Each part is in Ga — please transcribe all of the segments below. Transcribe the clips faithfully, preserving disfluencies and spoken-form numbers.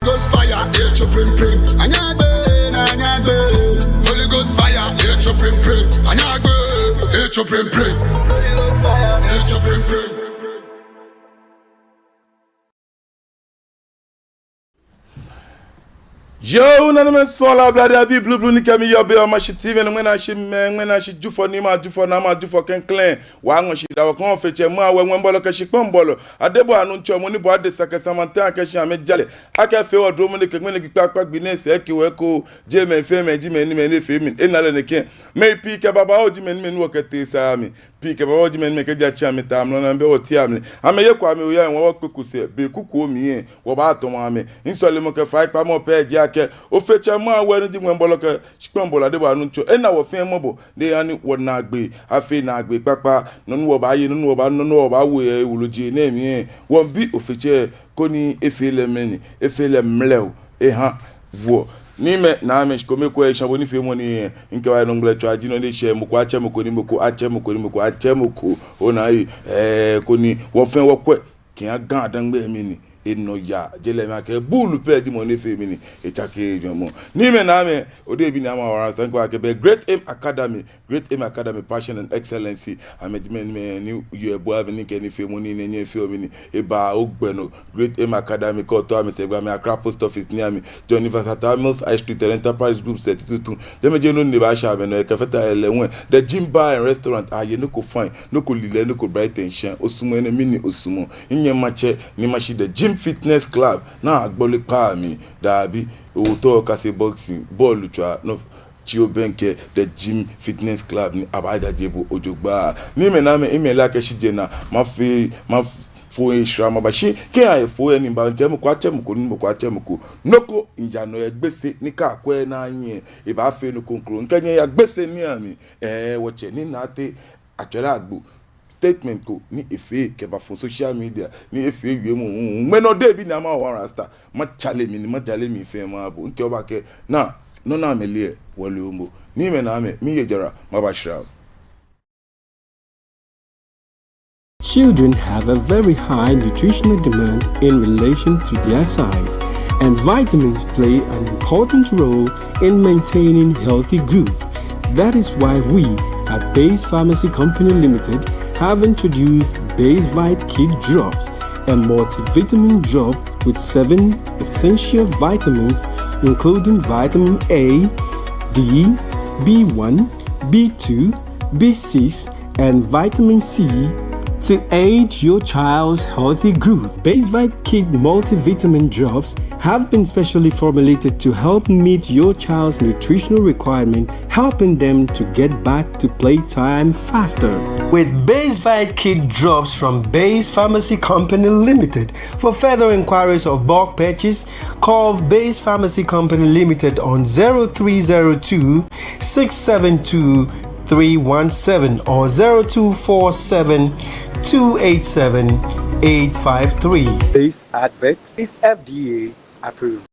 Ghost fire, echo prim prim. Anyagbe, na anyagbe. Holy Ghost fire, echo prim prim. Anyagbe, echo prim prim. Holy Ghost fire, echo prim prim. Yoo, nanemɛi, suɔlɔi, ablade abii blublu ni kɛ mi yɔɔ biɛ yɛ Omashi T V nɔ, ŋmɛnɛ shi mɛi, ŋmɛnɛ shi Jufɔ, ni ma Jufɔ, na ma Jufɔ klɛŋklɛŋ. Wɔŋɔ shidaa wɔkɛha Ofe Tsɛ Mawu, Ŋwɛi Bɔlɔ kɛ Shikpɔŋ Bɔlɔ, Adebɔɔ Anuntsɔ, mɔ ni bɔ Adesa kɛ Samantan kɛ Shame Jale. Akɛfee wɔ dromɔ nɛkɛ ŋmɛnɛ gbi kpakpa gbi nɛɛ sɛɛ kɛ wɔ ko, jɛmɛ fɛɛ mɛi ji mɛi ni mɛi ni fee mli. Ena lɛ nɛkɛ. Mɛi pii kɛ babaoo ji mɛi ni mɛi ni wɔkɛtee saa mli. Pii kɛ babaoo ji mɛi ni mɛi kɛjɛ atsɛmɛi atamɔ nɔ ni bɛ wɔteŋ amli. Amɛyeko amɛya wɔ, wɔkpeko sɛɛ, be kukuoo mli lɛ, wɔbaatɔmɔ amɛ. Misɔlemɔ kɛ faikpamɔ pɛ ji akɛ, Ofe Tsɛ Mawu ni ji Ŋwɛi Bɔlɔ kɛ Shikpɔŋ Bɔlɔ, Adebɔɔ Anuntsɔ, ena wɔ fɛɛ mɔbɔ, ni eha ni wɔnaagbee afee naagbee kpakpa, nɔ ni wɔbaaye, nɔ ni wɔbaanu, nɔ ni wɔbaawo yɛ woloji nɛɛ mli lɛ, wɔmiibi Ofe Tsɛ koni efee lɛ mɛni, efee lɛ mlɛo eha wɔ. Niimɛi, Naamɛi, shi kome kwɛ, eshã bɔ ni feemɔ ni mikɛbaa yɛ Nɔŋŋ Gblɛ Tswaa ji nɔ ni eshɛ mɔ ko atsɛ mɔ ko ni mɔ ko atsɛ mɔ ko ni mɔ ko atsɛ mɔ ko. Ona yi, ɛɛ, koni wɔ fɛɛ wɔkwɛ kɛha Ga-Dangme mli ni enɔ yaa. Je lɛ mli akɛ buulu pɛ ji mɔ ni fee mli ni etsake jwɛŋmɔ. Niimɛi, Naamɛi, Odehe bi ni ama wara, thank you, akɛ bɛ Great Aim Academy, Great Aim Academy, passion and excellency. Amɛji mɛi ni mɛi ni yɔɔ ebua mli ni kɛ nifeemɔ ni nɛɛ nyɛ fee mli ni eba ogbɛ nɔ. Great Aim Academy, kɛ otao amɛsɛɛ gba amɛ Accra Post Office ni amɛ John Evans Atta Mills High Street, Enterprise Group sɛɛ tuuntu. Jɛmɛ ji nɔ ni baashɛ amɛnɔ, ekɛfata yɛ lɛ ŋwɛi. The Gym Bar and Restaurant, aye nɔ ko fine, nɔ ko lilɛi, nɔ ko bright and shine. Osumɔɔ enɛ mli ni osumɔɔ. Minyɛŋ matsɛ ni mashi The Gym Fitness Club, naa agbole kpaa mli. Dabi, otao okase boxing, bɔɔlu tswaa, no, tsi obɛŋkɛ The Gym Fitness Club ni abaajaje bo ojogbaŋŋ. Niimɛi, Naamɛi, email akɛ shi je na, mafee, mafo esra maba shi. Kɛ aye fo yɛ ni mba, mikɛ mɔ ko atsɛ mɔ ko, ni mɔ ko atsɛ mɔ ko. Nɔ ko, miiya nɔ yɛ Gbese, ni kɛ akwɛ naa nyɛ, ebaafee nɔ ko kroko. Mikɛ nyɛ yaa Gbese ni amɛ, ɛɛ, wɔtsɛ ni naa te atswɛlɛ agbo statement ko ni efee kɛbafɔ social media ni efee wiemɔ. Ŋmɛnɛ Odehe bi ni ama wara, Rasta, majale mli ni majale mli fɛɛ mabo. Mikɛɛ obaakɛɛ, naa, nɔ ni amɛle lɛ, wɔle momo. Niimɛi, Naamɛi, miiye jara, maba shira. Children have a very high nutritional demand in relation to their size, and vitamins play an important role in maintaining healthy growth. That is why we at Base Pharmacy Company Limited have introduced Basevite Kid Drops, a multivitamin drop with seven essential vitamins, including vitamin A, D, B one, B two, B six, and vitamin C to aid your child's healthy growth. Basevite Kid multivitamin drops have been specially formulated to help meet your child's nutritional requirement, helping them to get back to playtime faster. With Basevite Kid Drops from Base Pharmacy Company Limited. For further inquiries of bulk purchase, call Base Pharmacy Company Limited on zero three zero two, six seven two, three one seven or zero two four seven, two eight seven, eight five three. This advert is F D A approved.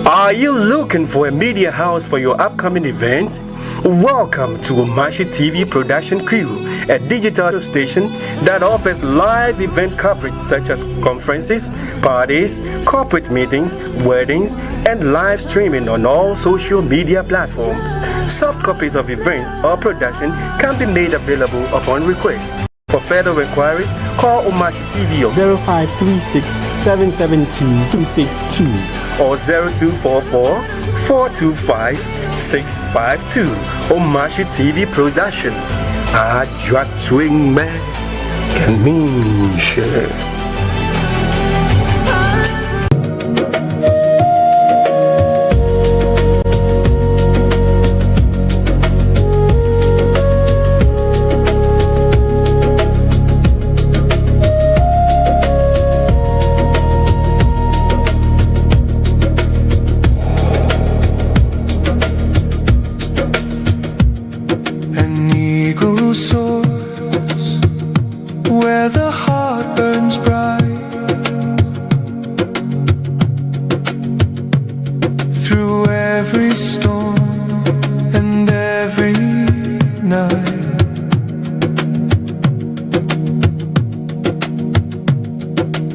Are you looking for a media house for your upcoming events? Welcome to Omashi T V production crew, a digital station that offers live event coverage such as conferences, parties, corporate meetings, weddings, and live streaming on all social media platforms. Soft copies of events or production can be made available upon request. For further inquiries, call Omashi T V on zero five three six, seven seven two, two six two or zero two four four, four two five, six five two. Omashi T V production. Ajwa twin me can mean share. An eagle soars where the heart burns bright. Through every storm and every night,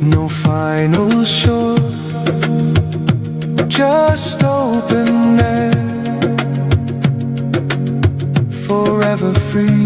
no final shore Just open it, forever free.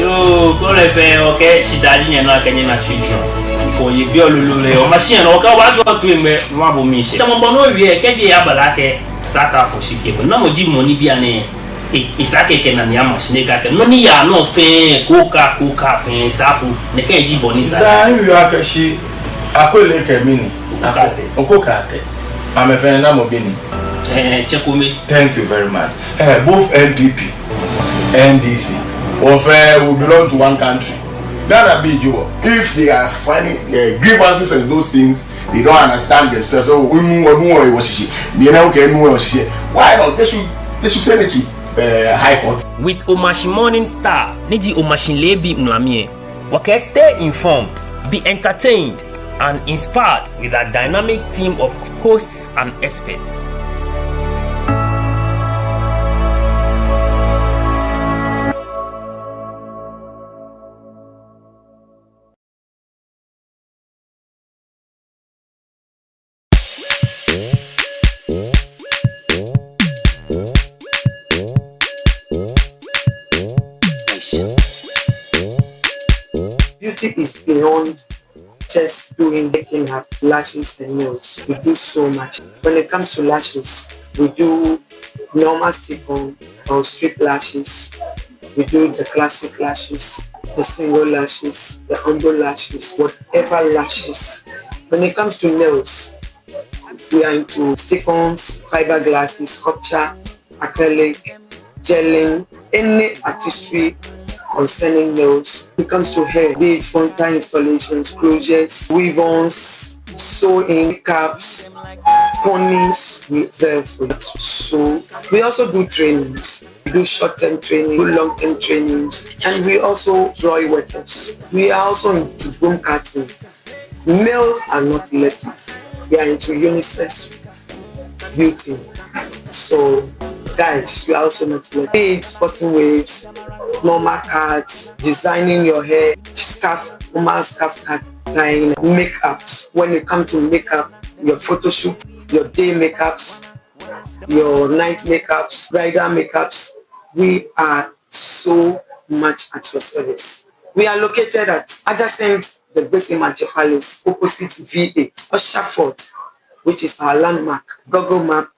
Yoo, kɔlɛ fɛɛ, okɛɛ shidaa ji nyɛnɔ akɛ nyɛna tsui jurɔ. Ko ye bi ololo lɛ, o machine nɔ, okɛɛ obaajɔ toi mɛi, mɔ abo miishɛɛ. Tamɔ bɔ ni owie, kɛji eyabala akɛ, esa akɛ afɔ shi kɛ. Namɔ ji mɔ ni bianɛ, e, esa akɛ ekɛ enane ama shi ni ekɛɛ akɛ, nɔ ni yaa nɔ fɛɛ, kookaa, kookaa fɛɛ, esa afo, nɛkɛ ji bɔ ni sa. Daa, miwie akɛ shi, Akwele kɛ mɛni? Oko Kaate. Oko Kaate. Amɛfɛɛ namɔ bii ni? Eh, tsɛ kome. Thank you very much. Eh, both N P P, N D C, wɔfɛɛ, we belong to one country. Ghanabii ji wɔ. If they are finding, eh, grievances and those things, they don't understand themselves. Oh, enu, enu, eh, wɔshishi. Ni na okɛɛ enu, eh, wɔshishi. Why not? They should, they should send it to, eh, High Court. With Omashi Morning Star, ni ji Omashi leebi ŋulami lɛ. Wɔkɛɛ stay informed, be entertained, and inspired with our dynamic team of hosts and experts. Beauty is beyond just doing makeup, lashes and nails. We do so much. When it comes to lashes, we do normal stick-on or strip lashes. We do the classic lashes, the single lashes, the umbrella lashes, whatever lashes. When it comes to nails, we are into stick-ons, fiberglass, sculpture, acrylic, gelling, any artistry concerning nails. When it comes to hair, be it frontal installations, closures, weave-ons, sewing, caps, ponies, we there for it. So we also do trainings. We do short-term training, do long-term trainings, and we also employ workers. We are also into groom cutting. Males are not left out. We are into unisex beauty. So, guys, you are also not left. Be it cutting waves, normal cuts, designing your hair, scarf, formal scarf cut, tying, makeups. When it comes to makeup, your photo shoot, your day makeups, your night makeups, bridal makeups, we are so much at your service. We are located at adjacent the Gbese Maŋtsɛ Palace, opposite V eight, Usher Fort, which is our landmark. Google Map,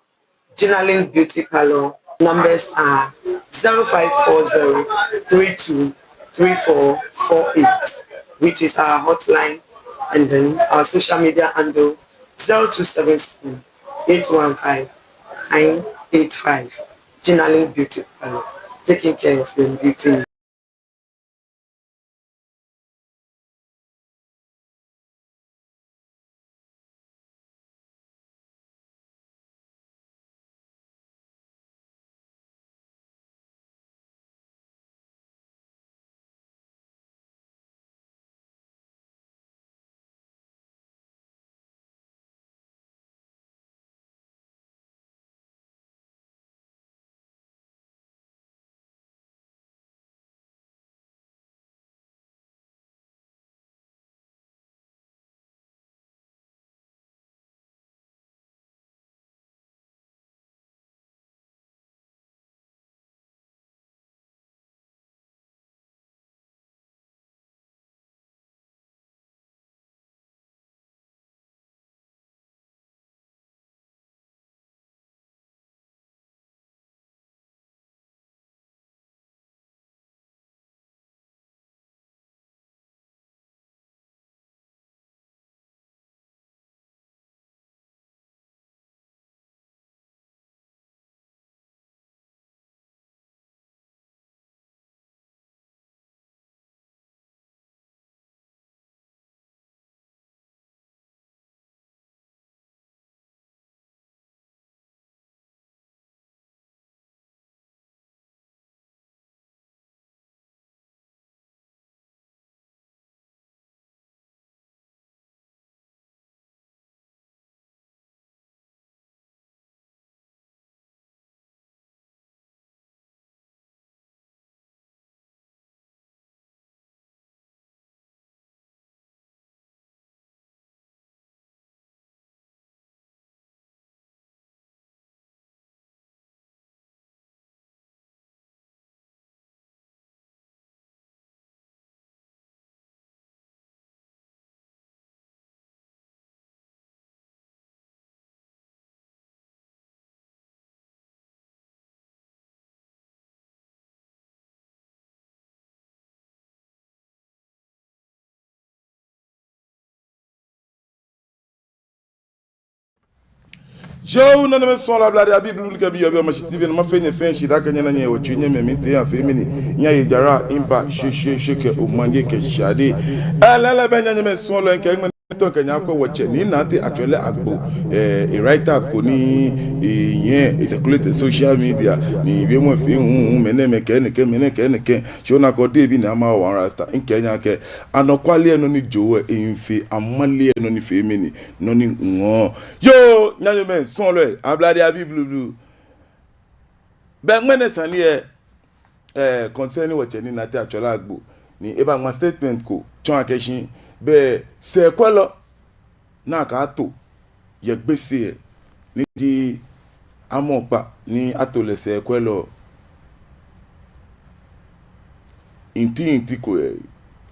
Gina Link Beauty Parlor. Numbers are zero five four zero three two three four four eight, which is our hotline, and then our social media handle, zero two seven seven eight one five nine eight five. Gina Link Beauty Parlor, taking care of your beauty needs. Yoo, nanemɛi suɔlɔi, Ablade abii blublu ni kɛ biɛ yɔɔ Mashi T V nɔ, mafee nyɛ fɛɛ shidaa akɛ nyɛna nyɛ wɔ tsu nyɛmɛ mi te ya fee mini. Nyɛyiwaladɔŋŋ ba shweshweeshwe kɛ omanye kɛ shade. Ɛɛ, lɛɛlɛŋ bɛ nyɛmɛi suɔlɔi, ŋkɛ ŋmɛnɛ tɔn kɛ nyɛ akwɛ wɔtsɛ Nii Nante Atsɔlɛ Agbo, ɛɛ, e write up ko ni, ɛɛ, eyɛ, e circulate social media, ni wiemɔ fɛɛ hu, hu, mɛnɛ mɛi kɛɛ nɛkɛ, mɛnɛ kɛɛ nɛkɛ. Shi ona akɛ ɔde bi ni ama wɔ rasta. Ŋkɛɛ nyɛ akɛ anɔkwale nɔ ni jɔɔ, ɛɛ, ŋfee, amale nɔ ni fee mini, nɔ ni ŋɔɔ. Yoo, nyɛmɛi suɔlɔi, Ablade abii blublu. Bɛ ŋmɛnɛ sane lɛ, ɛɛ, concerning wɔtsɛ Nii Nante Atsɔlɛ Agbo, ni eba ŋma statement ko tsɔɔ akɛ shi bɛ sɛɛkwɛlɔ ni akɛto yɛ Gbese lɛ, ni ji Amɔkpa ni ato lɛ sɛɛkwɛlɔ inti inti ko lɛ,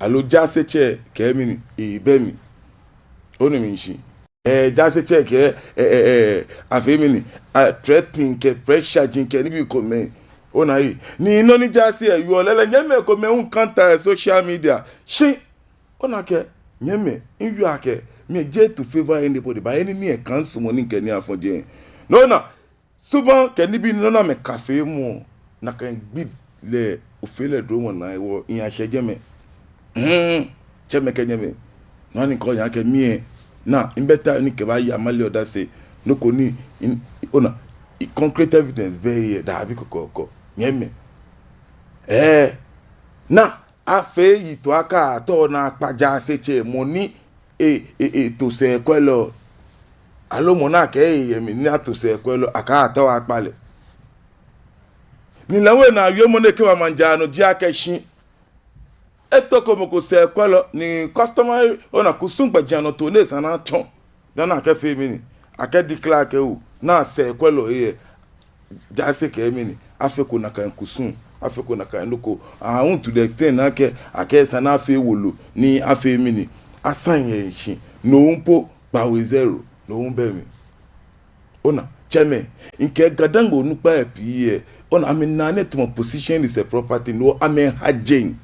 aloo jaasetsɛ kɛɛ mini, ebɛ mli. Onu mishishi? Ɛɛ, jaasetsɛ kɛɛ, ɛɛ, ɛɛ, ɛɛ, afee mini, a threaten kɛ, pressuring kɛ, nibii komɛi. Ona lɛ. Ni nɔ ni jaase lɛ yɔɔ lɛ, lɛɛlɛŋ nyɛmɛi komɛi hu counter yɛ social media. Shi ona akɛ, nyɛmɛi, miwieɔ akɛ, mi jeee to favour anybody, but enɛ ni ekã misumɔ ni ŋkɛ nii afɔ jɛi. No ona, subaŋ kɛ nibii ni nɔ ni amɛkafeemɔ, nakai gbi lɛ, ofee lɛ dromɔ naa hewɔ, miyashɛ jɛmɛ. Hmm, tsɛmɛi kɛ nyɛmɛi. No hewɔ ni ŋkɛɔ nyɛ akɛ mi lɛ, naa, mi better ni mikɛbaaye amale odase, nɔ ko ni, ona, concrete evidence bɛ he lɛ, daabi kɔkɔɔkɔ. Nyɛmɛi. Ɛɛ, naa, afee yiŋtoo akɛ atao ni akpa jaasetsɛ mɔ ni e, e, eto sɛɛkwɛlɔ. Aloo mɔ ni akɛɛ eyɛ mli ni ato sɛɛkwɛlɔ, akɛ atao akpa lɛ. Ni lɛ hu ena wiemɔ ni ekɛba maŋ jara nɔ ji akɛ shi etoko mɔ ko sɛɛkwɛlɔ, ni customary, ona, kusum gbɛjianɔtoo ni esa ni atsɔ dani akɛfee mini, akɛ declare akɛ oo, naa sɛɛkwɛlɔ lɛ, jaase kɛɛ mini, afeko nakai kusum, afeko nakai nɔ ko. Ahã hu to the extent ni akɛɛ, akɛɛ esa ni afee wolo ni afee mini, asaŋ yɛ shishi. No hu po, kpawo zero, no hu bɛ mli. Ona, tsɛmɛi, ŋkɛ Ga-Dangme onukpai pii lɛ, ona, amɛnaa nɛɛ tamɔ position is a property, no amɛha jɛi.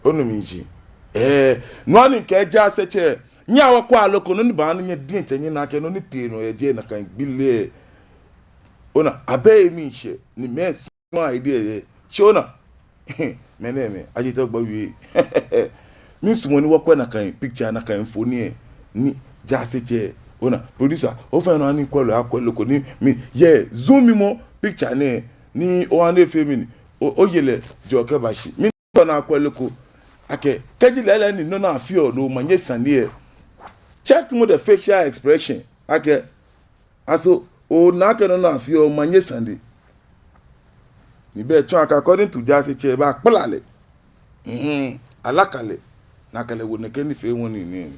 Onu mishishi? Ɛɛ, no hewɔ ni ŋkɛɛ jaasetsɛ, nyɛhaa wɔkwɛa loko nɔ ni baaha ni nyɛ diɛŋtsɛ nyɛna akɛ nɔ ni tee nɔ yɛ jɛi nakai gbi lɛ. Ona, abɛ emli shɛ, ni mɛi sumɔɔ idea lɛ. Shi ona, mɛnɛmɛi, ajitɔ gbɔ wie. Miisumɔ ni wɔkwɛ nakai picture, nakai mfoniri lɛ, ni jaasetsɛ. Ona, producer, ofainɛ ni kwɛlɔ, akwɛ loko ni mi, yeah, zoom in mɔ picture nɛɛ, ni oha ni efee mini, o, oye lɛ jɛɔ kɛba shi. Mi tɔ ni akwɛ loko akɛ, kɛji lɛɛlɛŋ ni nɔ ni afeɔ, no omanye sane lɛ, check mɔ the facial expression akɛ, aso ona akɛ nɔ ni afeɔ omanye sane. Ni bɛ tsɔɔ akɛ according to jaasetsɛ, ebakpala lɛ. Mhm. Alaka lɛ. Ni akɛ lɛ wo nɛkɛ nifeemɔ nɛɛ nɛɛ.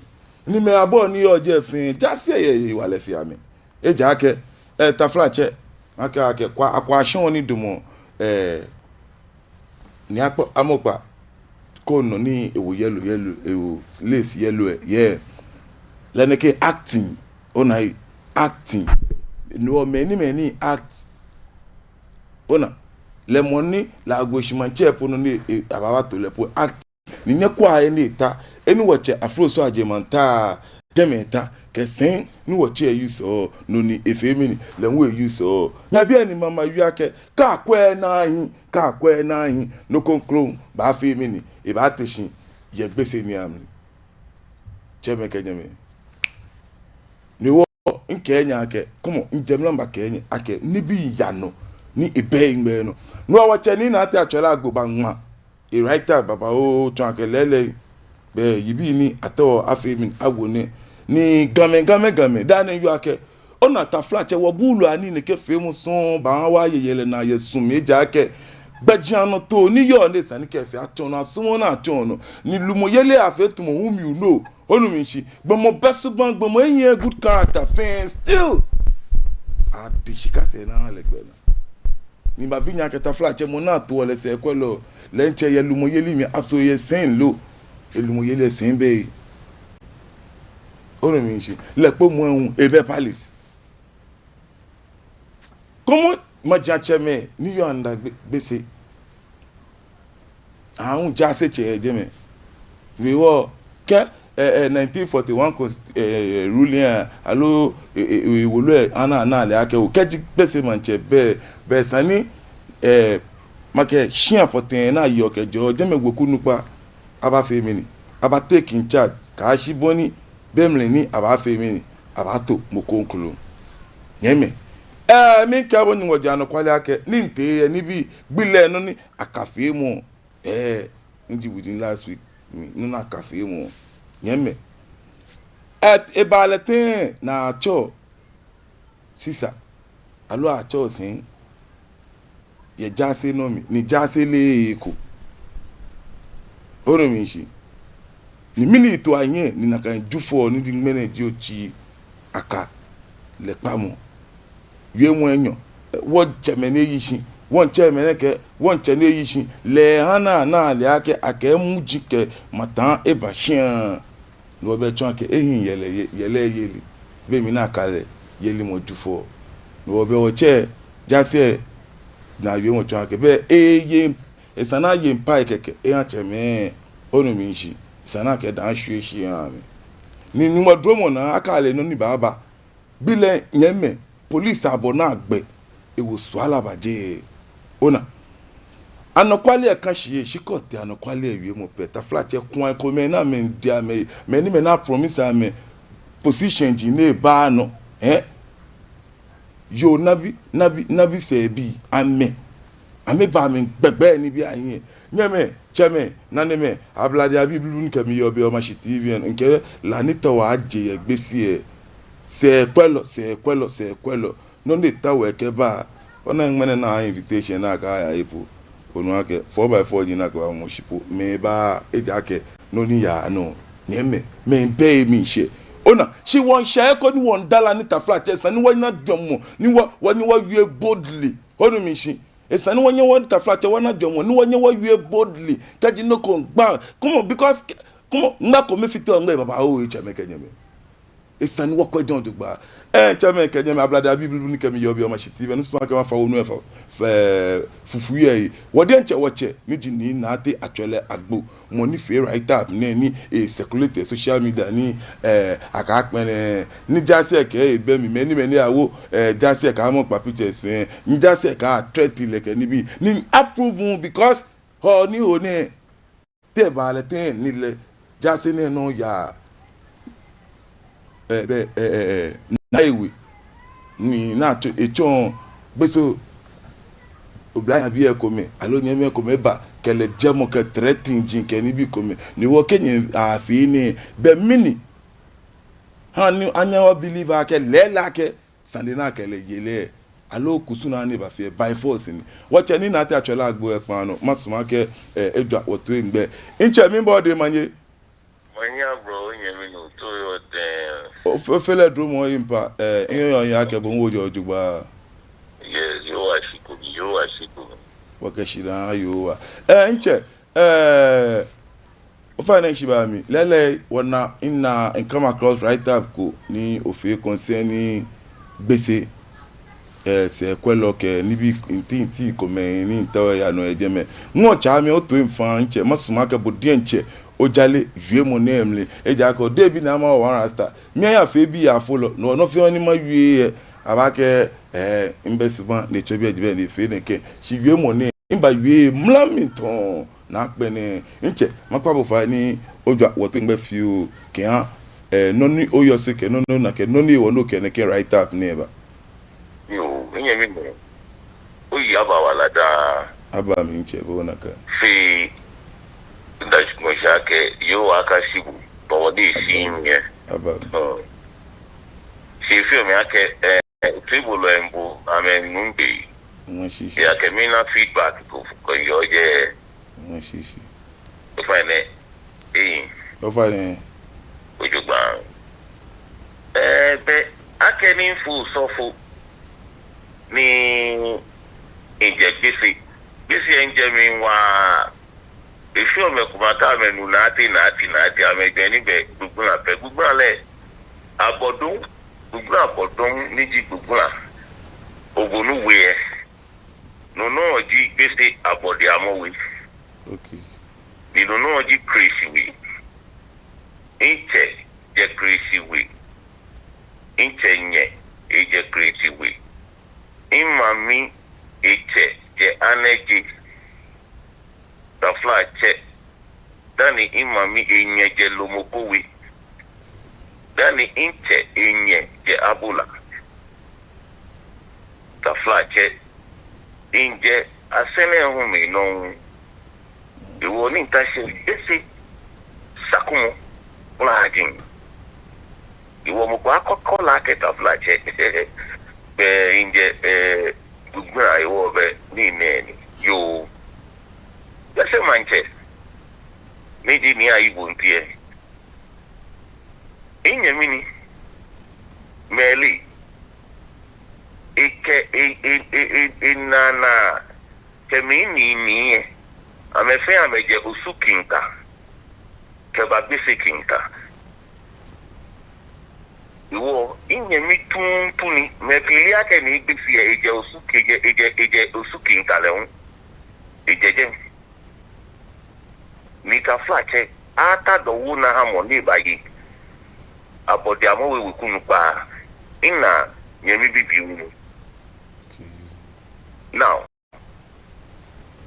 Ni mɛi abɔ ni yɔɔ jɛi fɛɛ, jaase lɛ yɛ hewalɛ fe amɛ. Ejaakɛ, ɛɛ, taflatsɛ, akɛ, akɛ, kwa, akwashɔŋ ni damɔ, ɛɛ, Nii Akpɔ Amɔkpa ko nɔ ni ewo yellow, yellow, ewo lace yellow lɛ, yeah. Lɛ nɛkɛ acting, ona lɛ, acting. No mɛi ni, mɛi ni act. Ona, lɛ mɔ ni lɛ Agbo Shimaŋtsɛ po nɔ ni, e, abaato lɛ po act. Ni nyɛkwɛa he ni eta, he ni wɔtsɛ Afroso Agyemang taa, jɛmɛ eta, kɛ sɛi ni wɔtsɛ use-ɔ, no ni efee mini, lɛ hu e-use-ɔ. Nyɛbiɛ ni mama wie akɛ, kɛ akwɛ naa hi, kɛ akwɛ naa hi, nɔ kroko baafee mini, ebaate shi yɛ Gbese niiaŋ. Tsɛmɛi kɛ nyɛmɛi. Ni wɔ, ŋkɛɛ nyɛ akɛ, come on, ŋjɛ mla mibakɛɛ nyɛ akɛ, nibii yaa nɔ, ni ebɛ eŋmɛ nɔ. No hewɔ wɔtsɛ Nii Nante Atsɔlɛ Agbo baŋma e-write-up babaoo tsɔɔ akɛ lɛɛlɛŋ, bɛ yibii ni atao afee mini awo nɛ. Ni Gamɛi, Gamɛi, Gamɛi, daa nɛɛ yɔɔ akɛ, ona taflatsɛ, wɔbuulu anii nɛkɛ feemɔ sɔŋŋ baaha wɔye yɛlɛ naa yɛ su mli ejaakɛ gbɛjianɔtoo ni yɔɔ nɛɛ esa ni kɛ fɛɛ atsɔ nɔ, asumɔɔ ni atsɔ nɔ. Ni lumɔyeli afee tamɔ whom you know. Onu mishishi? Gbɔmɔ bɛ subaŋ, gbɔmɔ ehiɛ good character fɛɛ, still adi shika sɛɛ ni aha lɛ gbɛ naa. Ni mabi nyɛ akɛ taflatsɛ, mɔ ni atoɔ lɛ sɛɛkwɛlɔ lɛ, diɛŋtsɛ yɛ lumɔyeli mli, aso eyɛ sane lo? Elumɔyeli lɛ sane bɛ he. Onu mishishi? Lɛ kpomɔ lɛ hu ebɛ palace. Kɔmɔ maji atsɛmɛi ni yɔɔ under Gbe-, Gbese. Ahã hu jaasetsɛ yɛ jɛmɛ. Hewɔ kɛ eh, eh, nineteen forty-one cons-, eh, eh, ruling, eh, aloo, eh, eh, eh, wolo, eh, ana, ana lɛ akɛ oo, kɛji Gbese maŋtsɛ bɛ, bɛ esa ni, eh, makɛɛ shia pɔtɛɛ ni ayeɔ kɛjɛɔ jɛmɛ weku nukpa, abaafee mɛni? Abaa take in charge kɛyashi bɔ ni, be mli ni abaafee mɛni? Abaato mɔ kroko. Nyɛmimɛi, eh, miikɛɛ bo Nyɔŋmɔ ji anɔkwale akɛ, ni mitee yɛ nibii gbi lɛ nɔ ni akafeemɔ, eh, ni ji within last week, mi, nɔ ni akafeemɔ. Nyɛmimɛi, eh, eba lɛ tɛŋŋ ni atsɛɔ sisa, aloo atsɛɔ sɛi yɛ jaase nɔ mli, ni jaase leee eko. Onu mishishi? Ni mɛni to ahiɛ, ni nakai Jufɔ ni ji ŋmɛnɛ ji otsi aka lɛ kpamɔ. Wiemɔ enyɔ, wɔtsɛmɛi ni eyi shi, wɔtsɛmɛi nɛkɛ, wɔtsɛ ni eyi shi, lɛ ha ni ana lɛ akɛ, akɛ muji kɛ mataŋ eba shia. Ni wɔbɛ tsɔɔ akɛ ehiii yɛlɛ, yɛ-, yɛlɛ yeli. Be mli ni aka lɛ yelimɔ Jufɔ. Ni wɔbɛ wɔtsɛ jaase ni awie mɔ tsɔɔ akɛ, bɛ eye, esa ni aye mpa ekɛkɛ, eha tsɛmɛi. Onu mishishi? Esa ni akɛ daa shwie shi aha amɛ. Ni, ni Nyɔŋmɔ dromɔ naa, aka lɛ nɔ ni baaba. Be lɛ nyɛmimɛi, police abɔ naa gbɛ, ewo sɔɔlɔ baje. Ona. Anɔkwale lɛ ka shi yɛ, shi kɛ otee anɔkwale lɛ wiemɔ pɛ, taflatsɛ, kwai komɛi ni amɛdi amɛ, mɛi ni amɛna promise amɛ position ji ni eba nɔ, eh? Yoo, nabi, nabi, nabi sɛɛbii, amɛ, amɛba amɛ gbɛgbɛ nibii ahiɛ. Nyɛmimɛi, tsɛmɛi, nanemɛi, ablade abii blublu ni kɛ mi yɔɔ biɛ yɛ Omashi T V lɛ nɔ, mikɛɛ la ni tao aje yɛ Gbese lɛ. Sɛɛkwɛlɔ, sɛɛkwɛlɔ, sɛɛkwɛlɔ. Nɔ ni tao ekɛba, ona ŋmɛnɛ naa invitation ni akɛya he po. Onu akɛ four by four ji ni akɛbamɔ shi po. Mɛi baaa, ejaakɛ nɔ ni yaa nɔ. Nyɛmimɛi, mɛi bɛ emli shɛ. Ona, shi wɔŋshɛ eko ni wɔŋda la ni taflatsɛ, esa ni wɔna jwɛŋmɔ, ni wɔ, wɔ ni wɔwie boldly. Onu mishishi? Esa ni wɔnyɛ wɔ taflatsɛ wɔna jwɛŋmɔ, ni wɔnyɛ wɔwie boldly. Kɛji nɔ ko gba. Come on, because, come on, ŋma ko mifite ŋmɛ baba o, tsɛmɛi kɛ nyɛmɛi. Esa ni wɔkwɛ jɔɔmɔ jogbaŋŋ. Eh, tsɛmɛi kɛ nyɛmɛi, ablade abii blublu ni kɛ mi yɔɔ biɛ yɛ Omashi T V lɛ nɔ, misumɔɔ akɛ mafa onu lɛ fa, fɛɛ, fufui lɛ. Wɔ diɛŋtsɛ wɔtsɛ, ni ji Nii Naate Atwɛlɛ Agbo, mɔ ni fee write up nɛɛ ni ecirculate social media ni, eh, akɛ kpɛlɛ, ni jaase lɛ kɛ ebɛ mli, mɛni mɛni awo, eh, jaase lɛ kɛ amɔ kpa pictures fɛɛ, ni jaase lɛ kɛ threat lɛ kɛ nibii, ni approve ŋ because hɔ ni ho nɛɛ, te eba lɛ tɛŋŋ ni lɛ jaase nɛɛ nɔ yaa, eh, bɛ, eh, eh, eh, na ewe. Ni na tsɔ, etsɔ Gbese oblahii bii komɛi, aloo nyɛmimɛi komɛi ba, kɛ lɛ jɛmɔ kɛ threaten ji kɛ nibii komɛi. Ni wɔkɛ nyɛ afee nɛɛ, bɛ mɛni ha ni anyɛ wɔ believe akɛ lɛɛlɛŋ akɛ sane ni akɛ lɛ ye lɛ, aloo kusum ni eba fee by force ni. Wɔtsɛ Nii Naate Atwɛlɛ Agbo ekpaa nɔ, masumɔ akɛ, eh, ejwa wɔtoiŋ gbɛ. Mitsɛ, miibo bo odɛŋ omanye. Omanye aba oo, onyɛmi nuu, otoiŋ yɛ tɛŋŋ? Ofe-, ofee lɛ dromɔ, oyiŋ pa, eh, minyɛɔ miyeɔ akɛ bo hu ojɛ jogbaŋŋ. Yes, Yehowa shi kome, Yehowa shi kome. Wɔkɛ shidaa Yehowa. Eh, mitsɛ, eh, ofainɛ shi ba mi. Lɛɛlɛŋ, wɔna, mina, mi come across write up ko ni ofee concerning Gbese, eh, sɛɛkwɛlɔ kɛ nibii ntintii komɛi ni mitao miya nɔ yɛ jɛmɛ. Ŋɔɔ tsa mi otoiŋ faŋŋ, mitsɛ, masumɔ akɛ bo diɛŋtsɛ ojale wiemɔ nɛɛ mli. Ejaakɛ odebi ni ama wɔ one rasta. Mi aya fee bi ya folɔ. No, nɔ fɛɛ nɔ ni mawie lɛ, abaakɛɛ, eh, mibɛ subaŋ ni etsɔ biɛ ji biɛ ni efee nɛkɛ. Shi wiemɔ nɛɛ, mibawie mra mi tɔŋŋ. Naakpɛɛ nɛɛ, mitsɛ, makpa bo fai ni ojwa wɔtoiŋ gbɛ fioo kɛha, eh, nɔ ni oyɔse kɛ nɔ ni ona kɛ nɔ ni hewɔ ni okɛ nɛkɛ write up nɛɛ ba. Yoo, minyɛmi nuu, oyi aba wala daa. Aba mi mitsɛ, bo nakai. Shi mida shi kɛmɔ shi akɛ Yehowa akashi bo, bɔ ni eshi mi lɛ. Aba mi. Hmm. Shi efeɔ mi akɛ, eh, otoibolɔi lɛ mbo, amɛnu be. Ŋmɛnɛ shishi. Ejaakɛ mina feedback ko, ko yɔɔ jɛi. Ŋmɛnɛ shishi. Ofainɛ, eh. Ofainɛ. Ojogbaŋŋ. Eh, bɛ, akɛni mifo osɔfo ni mijɛ Gbese. Gbese lɛ mijɛ mli waa. Efeɔ mɛi komɛi akɛ amɛnu Naate, Naate, Naate, amɛjwɛŋɔ ni bɛ Gbugbla pɛ. Gbugbla lɛ, abɔ dɔŋŋ, Gbugbla abɔ dɔŋŋ, ni ji Gbugbla Obonu We lɛ. No nɔŋŋ ji Gbese abɔdeamɔ we. Okay. Ni no nɔŋŋ ji Christ We. Mitsɛ jɛ Kreti We. Mitsɛ nyɛ ejɛ Kreti We. Mimami etsɛ jɛ Anɛje, taflatsɛ, dani mimami enyɛ jɛ Lomoko We, dani mitsɛ enyɛ jɛ Abola, taflatsɛ, mijɛ Asɛrɛ hu mli nɔŋŋ. Hewɔ ni mita shi lɛ, Gbese, Sakumɔ, Kplaji. Hewɔ mɔ ko akɔkɔ lɛ akɛ taflatsɛ. Bɛ mijɛ, eh, Gbugbla hewɔ bɛ ni nɛɛ ni. Yoo. Gbese maŋtsɛ, ni ji Nii Ayi Bonte lɛ, minyɛmi ni. Mɛli. Ekɛ e, e, e, e, enana kɛ minii nii lɛ, amɛ fɛɛ amɛjɛ Osu Kinka kɛba Gbese Kinka. Hewɔ minyɛmi tuuntu ni, mɛi pii leee akɛ Nii Gbese lɛ ejɛ Osu, ejɛ, ejɛ, ejɛ Osu Kinka lɛ hu. Ejɛ jɛi. Ni taflatsɛ, atadɔ wo naa ha mɔ ni baye Abɔdeamɔ We weku nukpa. Mina nyɛmi bibioo. Okay. Now,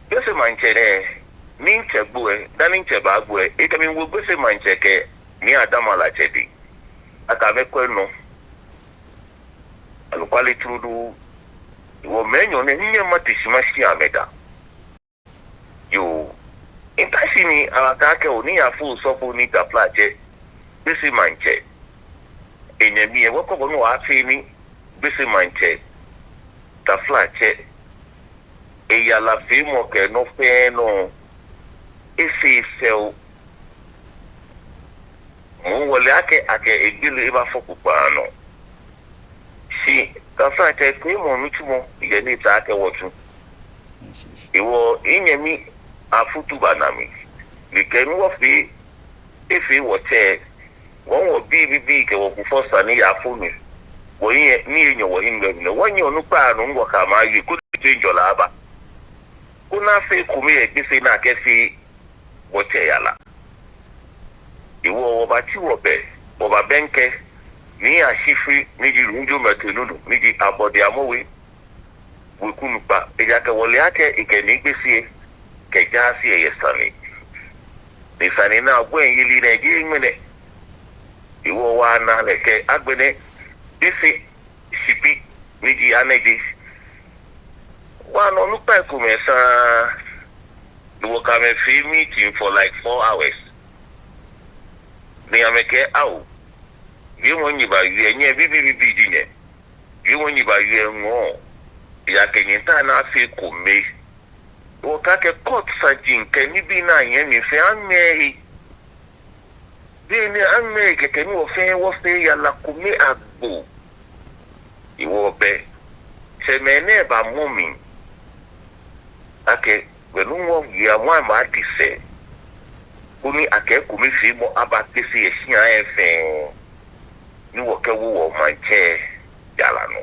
Gbese maŋtsɛ nɛɛ, ni mitsɛ gbo lɛ, dani mitsɛ baagbo lɛ, ekɛ mi wo Gbese maŋtsɛ kɛ Nii Adama Latse dɛŋ, akɛ amɛkwɛ nɔ. Anɔkwale turudu, hewɔ mɛi enyɔ nɛɛ, minyɛŋ mate shi mashi amɛ dã. Yoo. Mita shi ni amɛkɛɛ akɛ oo, Nii Afo Osɔfo ni taflatsɛ, Gbese maŋtsɛ, enyɛmi lɛ, wɔkɔ bɔ ni wɔfee ni Gbese maŋtsɛ, taflatsɛ, eyarafeemɔ kɛ nɔ fɛɛ nɔ efee fɛo. Moŋ wɔle akɛ, akɛ egbele ebafɔ kpokpaa nɔ. Shi taflatsɛ, kpeemɔ nitsumɔ yɛ ni esa akɛ wɔtsu. Hewɔ minyɛmi Afutu bana mi. Ni kɛ ni wɔfee, efee wɔtsɛ, wɔ, wɔbii bibii kɛ wɔkufɔ sane yafo mi. Wɔhiɛ, ni enyɔ wɔhiɛ gbɛ mli. Wɔnyɛ onukpa nɔ, wɔkɛ amɛ aye, koni toiŋjɔlɛ aba. Koni afee ekome yɛ Gbese ni akɛfee wɔtsɛ yara. Hewɔ wɔbati wɔbɛ, wɔbabɛŋkɛ Nii Ashifrɛ, ni ji Runjo Mɛte Nunu, ni ji Abɔdeamɔ We weku nukpa, ejaakɛ wɔle akɛ ekɛ Nii Gbese kɛ jaase lɛ yɛ sane. Ni sane nɛɛ agbɛnɛ yeli nɛɛ jeee ŋmɛnɛ. Hewɔ wɔna lɛ akɛ agbɛnɛ Gbese shipi, ni ji Anɛje, wɔna onukpai komɛi saŋŋ, ni wɔkɛ amɛ fee meeting for like four hours. Ni amɛkɛɛ, ao, wiemɔ ni nyɛbawie, nyɛ bibii bibii ji nyɛ. Wiemɔ ni nyɛbawie ŋɔɔ, ejaakɛ nyɛtaoɔ ni afee ekome. Wɔkɛɛ akɛ court saji kɛ nibii ni ayɔɔ mli fɛɛ aŋmɛɛ he. Be ni aŋmɛɛ he kɛkɛ ni wɔ fɛɛ wɔfee yara kome agbo. Hewɔ bɛ, tsɛmɛi nɛɛ bamɔ mi akɛ, bɛ ni wɔwie amɛ, amɛdi sɛɛ, koni akɛ ekomefeemɔ aba Gbese yɛ shia lɛ fɛɛ, ni wɔkɛwo wɔmaŋtsɛ yara nɔ.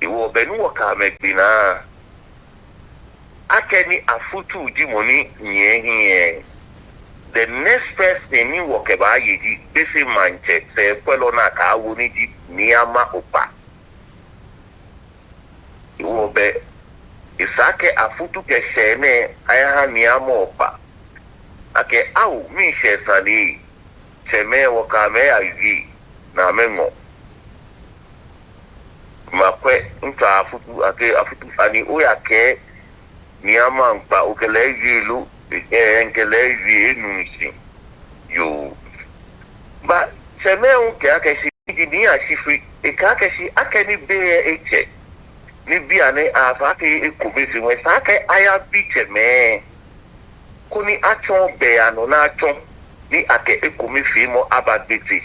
Hewɔ bɛ ni wɔkɛ amɛ gbe naa akɛ Nii Afutu ji mɔ ni nyiɛ hiɛ, the next person ni wɔkɛbaaye ji Gbese maŋtsɛ sɛɛkwɛlɔ ni akɛwo, ni ji Nii Ama Okpa. Hewɔ bɛ, esa akɛ Afutu kɛ shɛɛ nɛɛ ayaha Nii Ama Okpa akɛ, ao, miishɛɛ sane, tsɛmɛi, wɔkɛ amɛ yawie ni amɛŋɔ. Makwɛ, mitsɛ Afutu akɛ, Afutu, ani oyakɛɛ Nii Ama Okpa okɛ lɛ wie lo? Ɛɛ, mikɛ lɛ wie, enu shishi. Yoo. Bɛ tsɛmɛi hu kɛɛ akɛ shi, ni ji Nii Ashifrɛ, ekɛɛ akɛ shi, akɛni be lɛ etsɛ, ni bianɛ asa akɛ ekomefeemɔ, esa akɛ ayabi tsɛmɛi, koni atsɔɔ gbɛ ni anɔ ni atsɔ, ni akɛ ekomefeemɔ aba Gbese,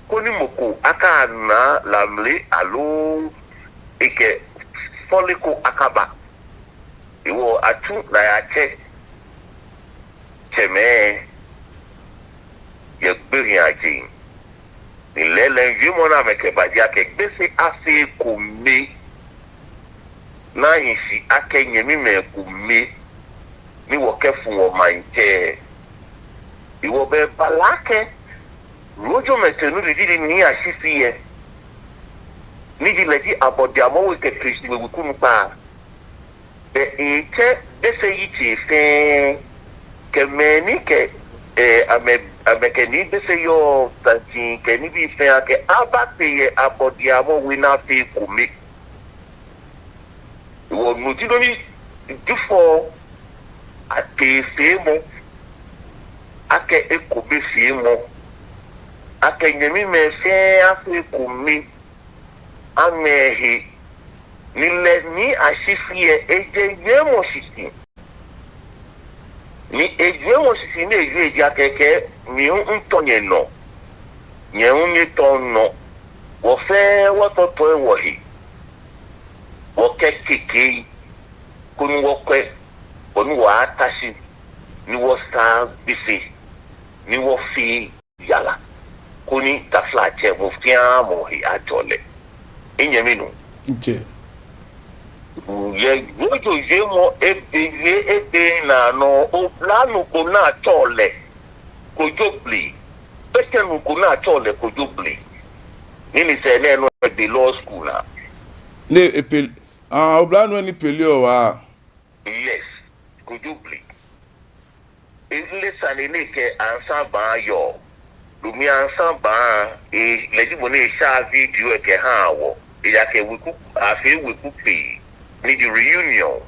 koni mɔ ko akana lamle aloo ekɛ fɔle ko akaba. Hewɔ atsu ni ayatsɛ tsɛmɛi yɛ gbehiiajeŋ. Ni lɛɛlɛŋ wiemɔ ni amɛkɛba ji akɛ Gbese afee ekome, ni ahi shi akɛ nyɛmimɛi ekome, ni wɔkɛfu wɔmaŋtsɛ. Hewɔ bɛ ebala akɛ Rojo Mɛtɛ Nulu ji ni Nii Ashifrey yɛ, ni ji lɛ ji abɔdeamɔwe kɛ Christian weku onukpa. Bɛ etsɛ Gbese yitsei fɛɛ kɛ mɛi ni kɛ, eh, amɛ, amɛkɛ Nii Gbese yɔɔ, Tanti kɛ nibii fɛɛ akɛ abakpe yɛ abɔdeamɔwe ni afee ekome. Hewɔ no ji nɔ ni Jufɔ atee feemɔ akɛ ekomefeemɔ, akɛ nyɛmimɛi fɛɛ afee ekome, aŋmɛɛ he, ni lɛ Nii Ashifrey lɛ ejɛ wiemɔ shishi. Ni ewiemɔ shishi ni ewie ji akɛ, kɛ mi hu mitɔ nyɛnɔ, nyɛ hu nyɛtɔ minɔ, wɔ fɛɛ wɔtɔtɔi wɔhe, wɔkɛɛ kɛkɛ, koni wɔkwɛ, koni wɔta shi, ni wɔsaa Gbese, ni wɔfee yara, koni taflatsɛ mɔ fɛɛ mɔ he ajɔ lɛ. Minyɛmi nuu. Jɛ. Yɛ Rojo wiemɔ ebe, wie ebe naa nɔ, oblanuu ko ni atsɛɔ lɛ Kojo Bli. Pɛtɛnuu ko ni atsɛɔ lɛ Kojo Bli. Ni nyɛsɛɛ nɛɛ nɔ ebe law school naa. Ni epele, ah, oblanuu ni peleɔ waa. Yes, Kojo Bli. Ele sane nɛɛ kɛ Ansah Baa yɔɔ. Domin Ansah Baa, eh, lɛ ji mɔ ni esha video lɛ kɛha wɔ. Eya kɛ weku, afee weku kpee, ni ji reunion.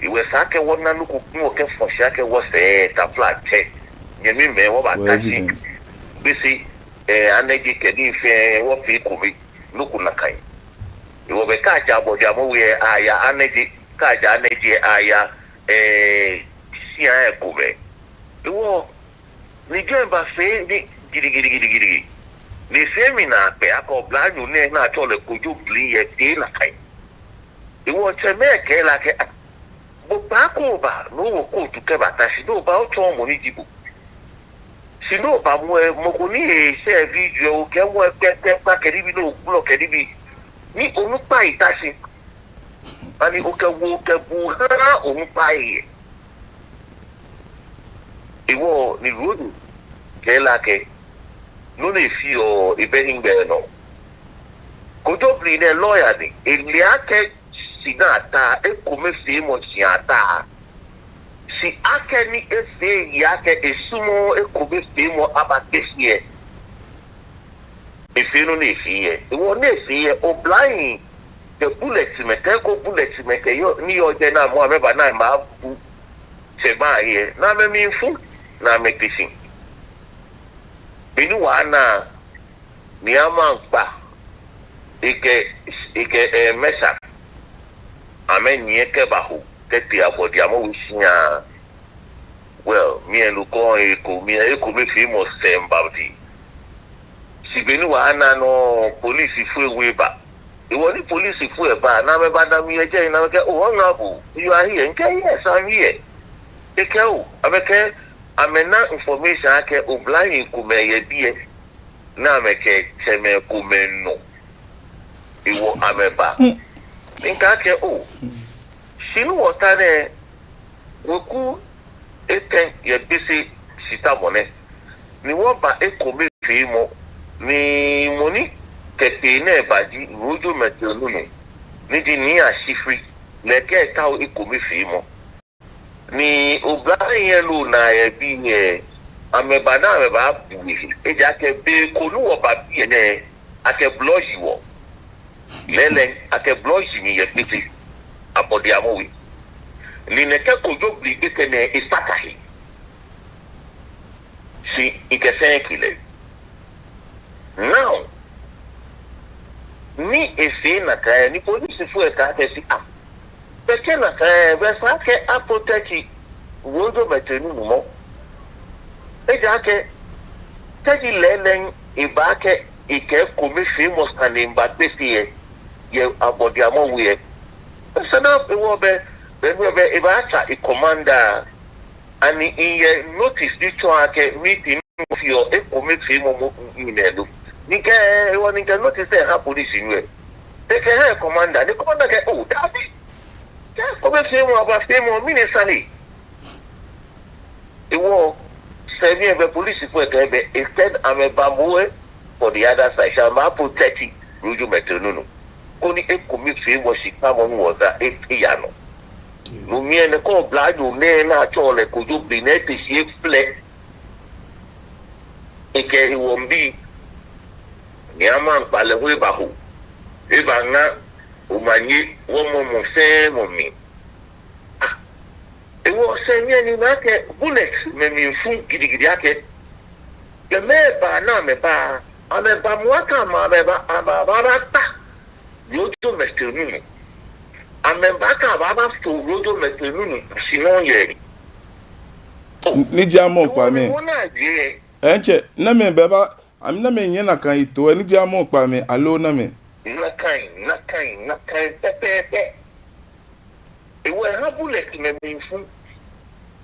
Hewɔ esa akɛ wɔna nɔ ko ni wɔkɛfɔ shi akɛ wɔsɛɛ, taflatsɛ, nyɛmimɛi, wɔbata shi. Gbese, eh, energy kɛ nii fɛɛ, wɔfee ekome, nɔ ko nakai. Hewɔ bɛ kɛ aja abɔdeamɔwe lɛ aya energy, kɛ aja energy lɛ aya, eh, shia lɛ ekomɛi. Hewɔ ni jɛi bafee ni gidigidi gidigidi. Ni efee mi naakpɛɛ akɛ oblanuu nɛɛ ni atsɛɔ lɛ Kojo Bli lɛ tee nakai. Hewɔ tsɛmɛi kɛɛ lɛ akɛ, ah, bo kpaako oba, ni owɔ coat kɛbata shi, ni oba otsɔɔ mɔ ni ji bo. Shi ni oba moŋ lɛ, mɔ ko ni eshare video lɛ, okɛ mɔ lɛ kpɛ kpɛ kpɛ kɛ nibii, ni ogblɔ kɛ nibii. Ni onukpai ta shi. Ani okɛ woo kɛ buu ha onukpai lɛ? Hewɔ ni Rojo kɛɛ lɛ akɛ, nɔ ni efeɔ lɛ, ebɛ hiŋmɛi nɔ. Kojo Bli nɛɛ lawyer ni, ele akɛ shi ni ata, ekomefeemɔ shi ata. Shi akɛni efee eyi akɛ esumɔɔɔ ekomefeemɔ aba Gbese lɛ, efee nɔ ni efee lɛ. Hewɔ nɔ ni efee lɛ, oblahii kɛ bulɛtimɛi, kɛ ko bulɛtimɛi kɛ yɔɔ, ni yɔɔ jɛi ni amɛ hu amɛba ni amɛbabu tsɛmɛi ahe lɛ, ni amɛmli fu, ni amɛte shi. Be ni wɔna Nii Amarkpa, ekɛ, ekɛ, eh, Meshach, amɛnyiɛ kɛbaho kɛtee abɔdeamɔwe shia. Well, me and Okon eko, me ekomefeemɔ sɛɛ mba ji. Shi be ni wɔna nɔ, polisifoi ewo eba. Hewɔ ni polisifoi lɛ ba, ni amɛbada mi yɛ jɛi, ni amɛkɛɛ, "Oh, Honorable, you are here." Mikɛɛ, "Yes, I'm here." Ekɛɛ, "Oh," amɛkɛɛ, amɛna information akɛ oblahii komɛi yɛ biɛ, ni amɛkɛ tsɛmɛi komɛi nɔ. Hewɔ amɛba. Mikɛɛ akɛ, "Oh, shi ni wɔta nɛɛ, weku etɛ yɛ Gbese shitamɔ nɛ, ni wɔba ekomefeemɔ, ni mɔ ni kɛ kpee nɛɛ ba ji Rojo Mɛtɛ Nulu, ni ji Nii Ashifrey, lɛ ekɛɛ etaoɔ ekomefeemɔ." Ni oblahii lɛ loo naa yɛ biɛ, amɛba ni amɛbabu ehe. Ejaakɛ be ko ni wɔba biɛ nɛɛ, akɛ blɔ yi wɔ. Lɛɛlɛŋ, akɛ blɔ yi mi yɛ Gbese abɔdeamɔwe. Ni nɛkɛ Kojo Bli Gbese nɛɛ esaka he. Shi mikɛ fɛɛ kɛ lɛ. Now, ni efee nakai, ni polisifoi lɛ kɛɛ akɛ shi, ah, bɛ kɛ nakai, bɛ esa akɛ a protect Rojo Mɛtɛ Nulu momo. Ejaakɛ, kɛji lɛɛlɛŋ eba akɛ ekɛ ekomefeemɔ sane miiba Gbese lɛ, yɛ abɔdeamɔwe lɛ, esa ni ewɔ bɛ, bɛ, bɛ, bɛ, ebaatsa e commander, ani miyɛ notice ni tsɔɔ akɛ meeting ni wɔfeɔ, ekomefeemɔ momo ni mɛɛ lo? Mikɛɛ, hewɔ ni mikɛ notice lɛ ha police lɛ. Ekɛɛ eha commander, ni commander kɛɛ, oh, dabi. Kɛ ekomefeemɔ abafeemɔ, mɛni sane? Hewɔ, Sɛbi ebɛ, polisifoi kɛ ebɛ, instead amɛba mɔ we for the other side, shi amɛba protect Rojo Mɛtɛɛ Nunoo. Koni ekomefeemɔ shikpamɔ ni wɔza e- eya nɔ. No mli lɛ, kɛ oblanyo nɛɛ ni atsɛɔ lɛ Kojo Blii nɛɛ te shi eflɛ ekɛ hewɔ bii, ni ama ŋkpalɛ hu ebaho, ebaŋa omanye, wɔmɔ mɔ fɛɛ mɔ mli. Ah, hewɔ sɛɛ mli lɛ mina akɛ bullet mli miifu gidigidi akɛ, kɛ amɛba ni amɛba, amɛba mɔ akɛ amɛ, amɛba, amɛba, amɛba kpa Rojo Mɛtɛɛ Nunoo. Amɛba akɛ amɛba fo Rojo Mɛtɛɛ Nunoo shi nɔ yɛ. Ni ji amɛ kpa mɛ. Hewɔ ni wɔna je. Ɛntsɛ, namɛi bɛ ba, amɛ namɛi nyɛ nakai yitso, ni ji amɛ kpa mɛ, aloo namɛi? Nakai, nakai, nakai pɛpɛɛpɛ. Hewɔ eha bullet mli miifu.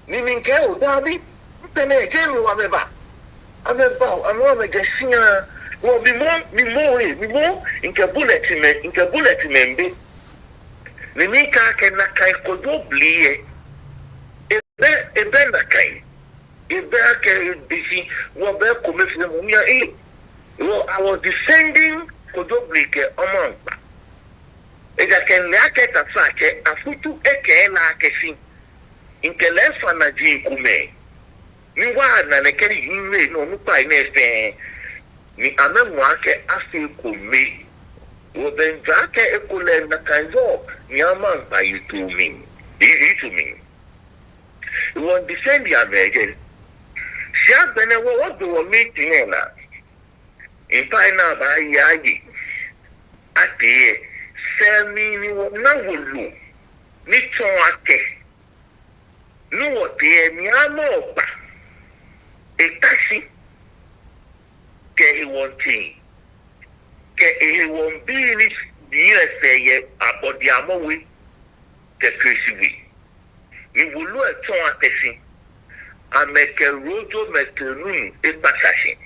Ni mikɛɛ o daabi, mpɛnɛ je mi wa amɛba. Amɛba, amɛ wa amɛjɛ shia. Hewɔ mi moŋ, mi moŋ, eh, mi moŋ, mikɛ bullet mli, mikɛ bullet mli miibe. Ni mikɛɛ akɛ nakai Kojo Blii lɛ, ebɛ, ebɛ nakai. Ebɛ akɛ ebi shi, wɔbɛ ekomefeemɔ mli lɛ, eh. Hewɔ I was defending Kojo Blii kɛ Omankpa. Ejaakɛ mile akɛ taflatsɛ afutu ekɛɛ lɛ akɛ shi mikɛ lɛ fa naji komɛi. Ni wɔna nɛkɛ yinre nɔ onukpai nɛɛ fɛɛ. Ni amɛŋɔ akɛ afee ekome. Hewɔ bɛ mijwɛŋ akɛ ekolɛ nakai yɔɔ ni Omankpa yitso mli. Yi- yitso mli. Hewɔ midefend amɛ yɛ. Shi agbɛnɛ wɔ, wɔgbe wɔ meeting lɛ naa. Mipa ni abaaye aye. Atee yɛ sɛɛ mli ni wɔna wolo ni tsɔɔ akɛ, nɔ wɔtee yɛ ni amɛ kpa eta shi kɛ ehewɔŋtsɛi, kɛ ehewɔŋbii ni yɛ sɛɛ yɛ Abɔdeamɔ We kɛ Kresi We. Ni wolo lɛ tsɔɔ akɛ shi amɛkɛ Rojo Mɛtɛɛ Nunoo ekpata shi.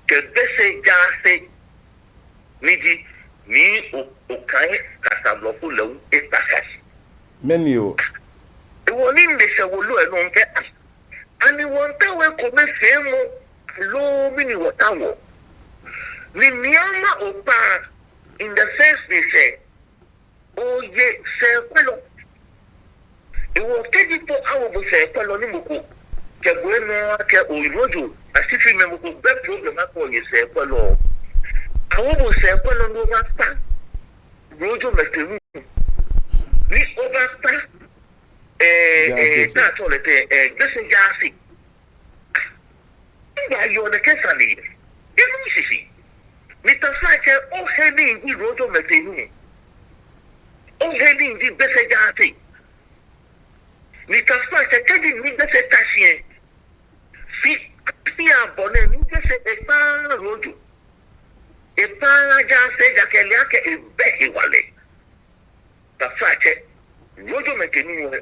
Kɛ Gbese Jaase ni ji Nii O- Okai kasa blɔfo lɛ hu ekpata shi. Mɛni o? Hewɔ ni mibɛ sɛɛ wolo lɛ nɔ mikɛɛ, ah, ani wɔmiitao ekomefeemɔ aloo mɛni wɔtaoɔ? Ni mi ama okpa in the first place lɛ, oye sɛɛkwɛlɔ. Hewɔ kɛji po awo bo sɛɛkwɛlɔ ni mɔ ko kɛ bo ena akɛ oyi Rojo, ashifi mɛ mɔ ko bɛ problem akɛ oye sɛɛkwɛlɔ. Awo bo sɛɛkwɛlɔ ni obakpa Rojo Mɛtɛɛ Nunoo. Ni obakpa, eh, eh, Jaase. Taatɔ lɛ tɛ, eh, Gbese Jaase. Mba yɔɔ nɛkɛ sane lɛ. Enu shishi. Ni taflatsɛ, ohe ni ji Rojo Mɛtɛɛ Nunoo. Ohe ni ji Gbese Jaase. Ni taflatsɛ, kɛji ni Gbese ta shi lɛ, shi, shi abɔ nɛɛ ni Gbese ekpaaa Rojo. Ekpaaa Jaase, ejaakɛ ele akɛ ebɛ hewalɛ. Taflatsɛ, Rojo Mɛtɛɛ Nunoo lɛ,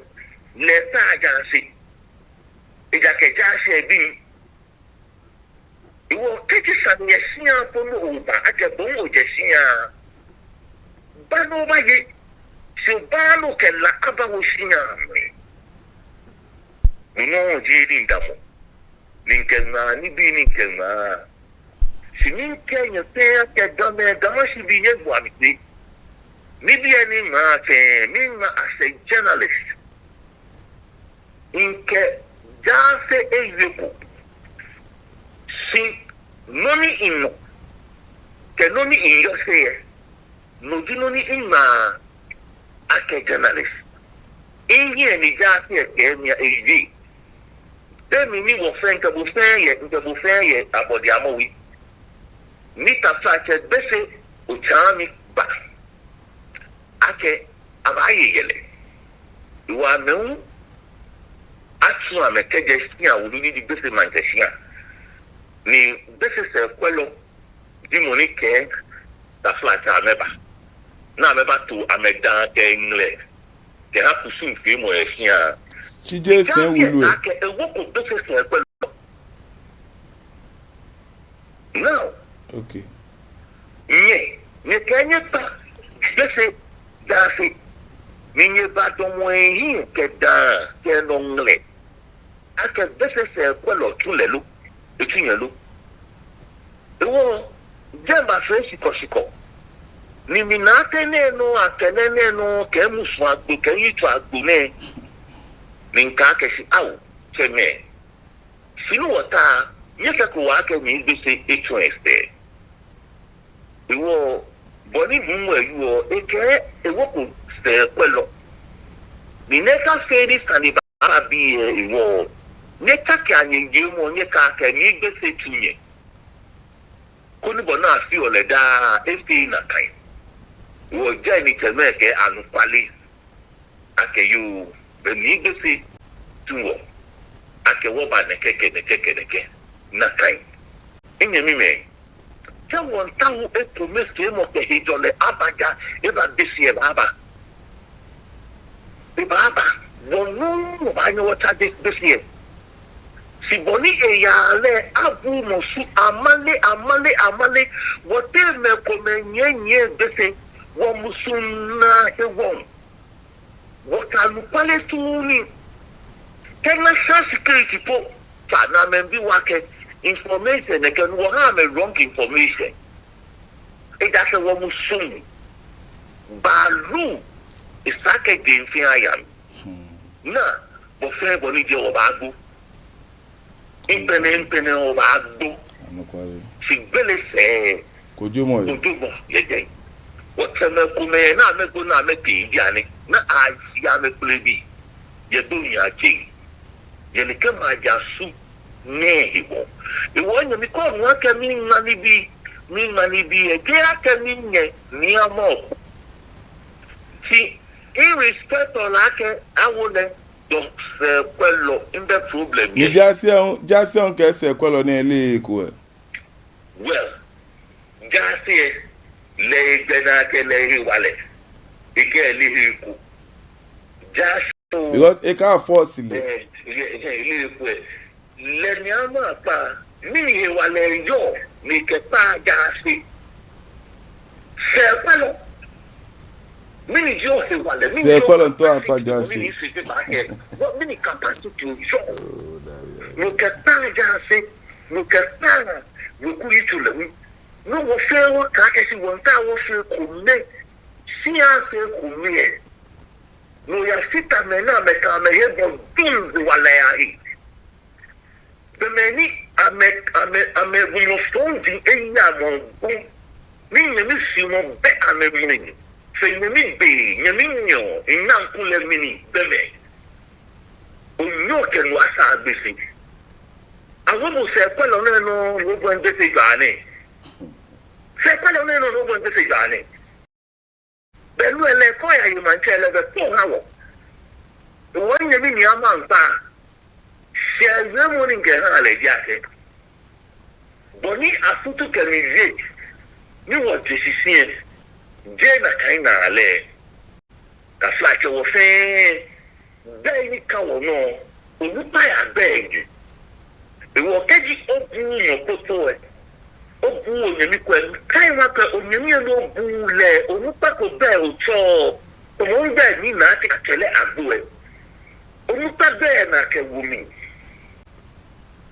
lɛ ekpaaa Jaase. Ejaakɛ Jaase ebi ni. Hewɔ kɛji sane yɛ shia po ni oba akɛ bo hu ojɛ shia, ba ni obaye. Shi obaaa ni okɛ la abawo shia mli. No nɔŋŋ ji he ni midamɔ. Ni mikɛŋmaa nibii ni mikɛŋmaa. Shi mikɛɛ nyɛ fɛɛ akɛ Gamɛi, Ga Mashi bii, nyɛgbɔa mi kpee. Nibii ni miŋmaa fɛɛ, miŋma as a journalist. Mikɛ Jaase ewie ko. Shi nɔ ni minu kɛ nɔ ni miyɔse lɛ, no ji nɔ ni miŋmaa akɛ journalist. Mihiɛ ni Jaase kɛɛ mi lɛ, ewie. Be mli ni wɔ fɛɛ, mikɛ bo fɛɛ yɛ, mikɛ bo fɛɛ yɛ Abɔdeamɔ We. Ni taflatsɛ, Gbese Otsaame ba akɛ abaaye yɛlɛ. Hewɔ amɛ hu atsu amɛ kɛjɛ shia wulu ni ji Gbese maŋtsɛ shia. Ni Gbese sɛɛkwɛlɔ ji mɔ ni kɛɛ taflatsɛ amɛba. Ni amɛbato amɛdaaŋ kɛ ŋlɛ kɛha kusumfeemɔ yɛ shia. Shi jeee sɛi wulu lɛ. Akɛ ewo ko Gbese sɛɛkwɛlɔ. Now, okay. Nyɛ, nyɛkɛ nyɛkpa Gbese Jaase, ni nyɛbadamɔ ehiɛ kɛ daaŋ kɛ nɔ ŋlɛ. akɛ Gbese sɛɛkwɛlɔ tsu lɛ lo, etsu nyɛ lo. Hewɔ, jɛmɛ bafee shikɔshikɔ. Ni mina akɛ nɛɛ nɔ, akɛ nɛɛ nɔ, kɛ musu agbo, kɛ yitso agbo nɛɛ. Ni mikɛɛ akɛ shi, ao, tsɛmɛi. Shi ni wɔta, nyɛkɛko wɔ akɛ Nii Gbese etsu esɛɛ. Hewɔ, bɔ ni mumɔ lɛ yɔɔ, ekɛɛ ewoko sɛɛkwɛlɔ. Ni nyɛkafee ni sane lɛ aba biɛ hewɔ, nyɛtsake nyɛyiŋ mɔ, nyɛkɛɛ akɛ Nii Gbese tsu nyɛ. Koni bɔ ni afeɔ lɛ daa, efee nakai. Hewɔ jɛi ni tsɛmɛi kɛɛ anɔkwale. Akɛ yoo, bɛ Nii Gbese tsu wɔ. Akɛ wɔba nɛkɛ kɛ nɛkɛ kɛ nɛkɛ. Nakai. Minyɛmimɛi. Kɛ wɔmiitao ekomefeemɔ kɛ hejɔlɛ abaja, eba Gbese lɛ, ebaaba. Ebaaba. Wɔnuu wɔbaanyɛ wɔtsa Gbese lɛ. Shi bɔ ni eyaa lɛ, abuuu mɔ su, amale, amale, amale. Wɔteŋ mɛi komɛi nyiɛnyiɛ Gbese, wɔmusuŋ naa hewɔ. Wɔkɛɛ anɔkwale tsu ni. Kɛ national security po, kɛ amɛmiibi wɔ akɛ information nɛkɛ ni wɔha amɛ wrong information. Ejaakɛ wɔmusuŋ. Baalu, esa akɛ jeŋ fɛɛ aya mli. Hmm. Naa, bɔ fɛɛ bɔ ni ji wɔbaagbo. Mpɛnɛ, mpɛnɛ wɔbaagbo. Anɔkwale. Shi gbele sɛɛ. Kojomɔ yɛ. Kojomɔ yɛ jɛi. Wɔtsɛmɛi komɛi ni amɛgbo ni amɛtee bianɛ. Ni ashi amɛkpele bii. Yɛ do nya jɛi. Yɛ nɛkɛ maŋ jasu nɛɛ hewɔ. Hewɔ nyɛmi kɔɔ nu akɛ miiŋa nibii. Miiŋa nibii yɛ. Jeee akɛ minyɛ ni amɔ. Shi, irrespect of lɛ akɛ awo lɛ. Dɔs, eh, kwɛlɔ, mbɛ problem yɛ. Ni jaase hu, jaase hu kɛɛ sɛɛkwɛlɔ nɛɛ leee he ko ɛ. Well, jaase ɛ, lɛ egbɛnaa kɛ lɛ hewalɛ. Ekɛɛ eleee he ko. Jaase. Because ekɛɛ force lɛ. Eh, eh, eh, eleee he ko ɛ. Lɛ ni ama kpa, mɛni hewalɛ yɔɔ, ni ekɛkpa jaase. Sɛɛkwɛlɔ. Mɛni ji ohewalɛ, mɛni ji sɛɛkwɛlɔ ni tɔ akpa jaase. Mɛni ni sise ba kɛ. What, mɛni capacity yɔɔ. Oh, that, yeah. Ni okɛkpa jaase, ni okɛkpa, ni oku yi tu lɛ wu. Ni wɔfee wɔkakɛ shi wɔmiitao wɔfee ekome. Shi afee ekome ɛ. Ni oyafata mɛi ni amɛkɛ amɛhe bɔ duŋ hewalɛ ahe. Be mɛi ni amɛ, amɛ, amɛ, we no strong di eya mɔ gu. Ni nyɛmi shi mɔ bɛ amɛmli. Sɛ nyɛmi be, nyɛmi nyɔ, ina kulɛ mɛni, be mɛi. Onyɔ kɛ nu asa Gbese. Awo bo sɛɛkwɛlɔ nɛɛ nɔ, ni obɔ Gbese jwaa nɛɛ. Sɛɛkwɛlɔ nɛɛ nɔ, ni obɔ Gbese jwaa nɛɛ. Belɛ lɛ kɔ ya ye maŋtsɛ lɛ bɛ kɔ ha wɔ. Wɔnyɛmi ni ama ŋkpa. Shi wiemɔ ni ŋkɛha lɛ ji akɛ. Bɔ ni afutu kɛ mi wie. Ni wɔje shishi ɛ. Jeee nakai naa lɛ. Kafla kɛ wɔ fɛɛ. Gbɛi ni ka wɔnɔ, onukpa ya gbɛi ji. Hewɔ kɛji obuuu mɔ ko tso ɛ, obuuu onyɛmi ko ɛ, kai ma kɛ onyɛmi ɛ ni obuuu lɛ, onukpa ko bɛ otsɔɔ, omɔ gbɛi ni naa ti akɛlɛ agbo ɛ. Onukpa gbɛi naa kɛwo mi.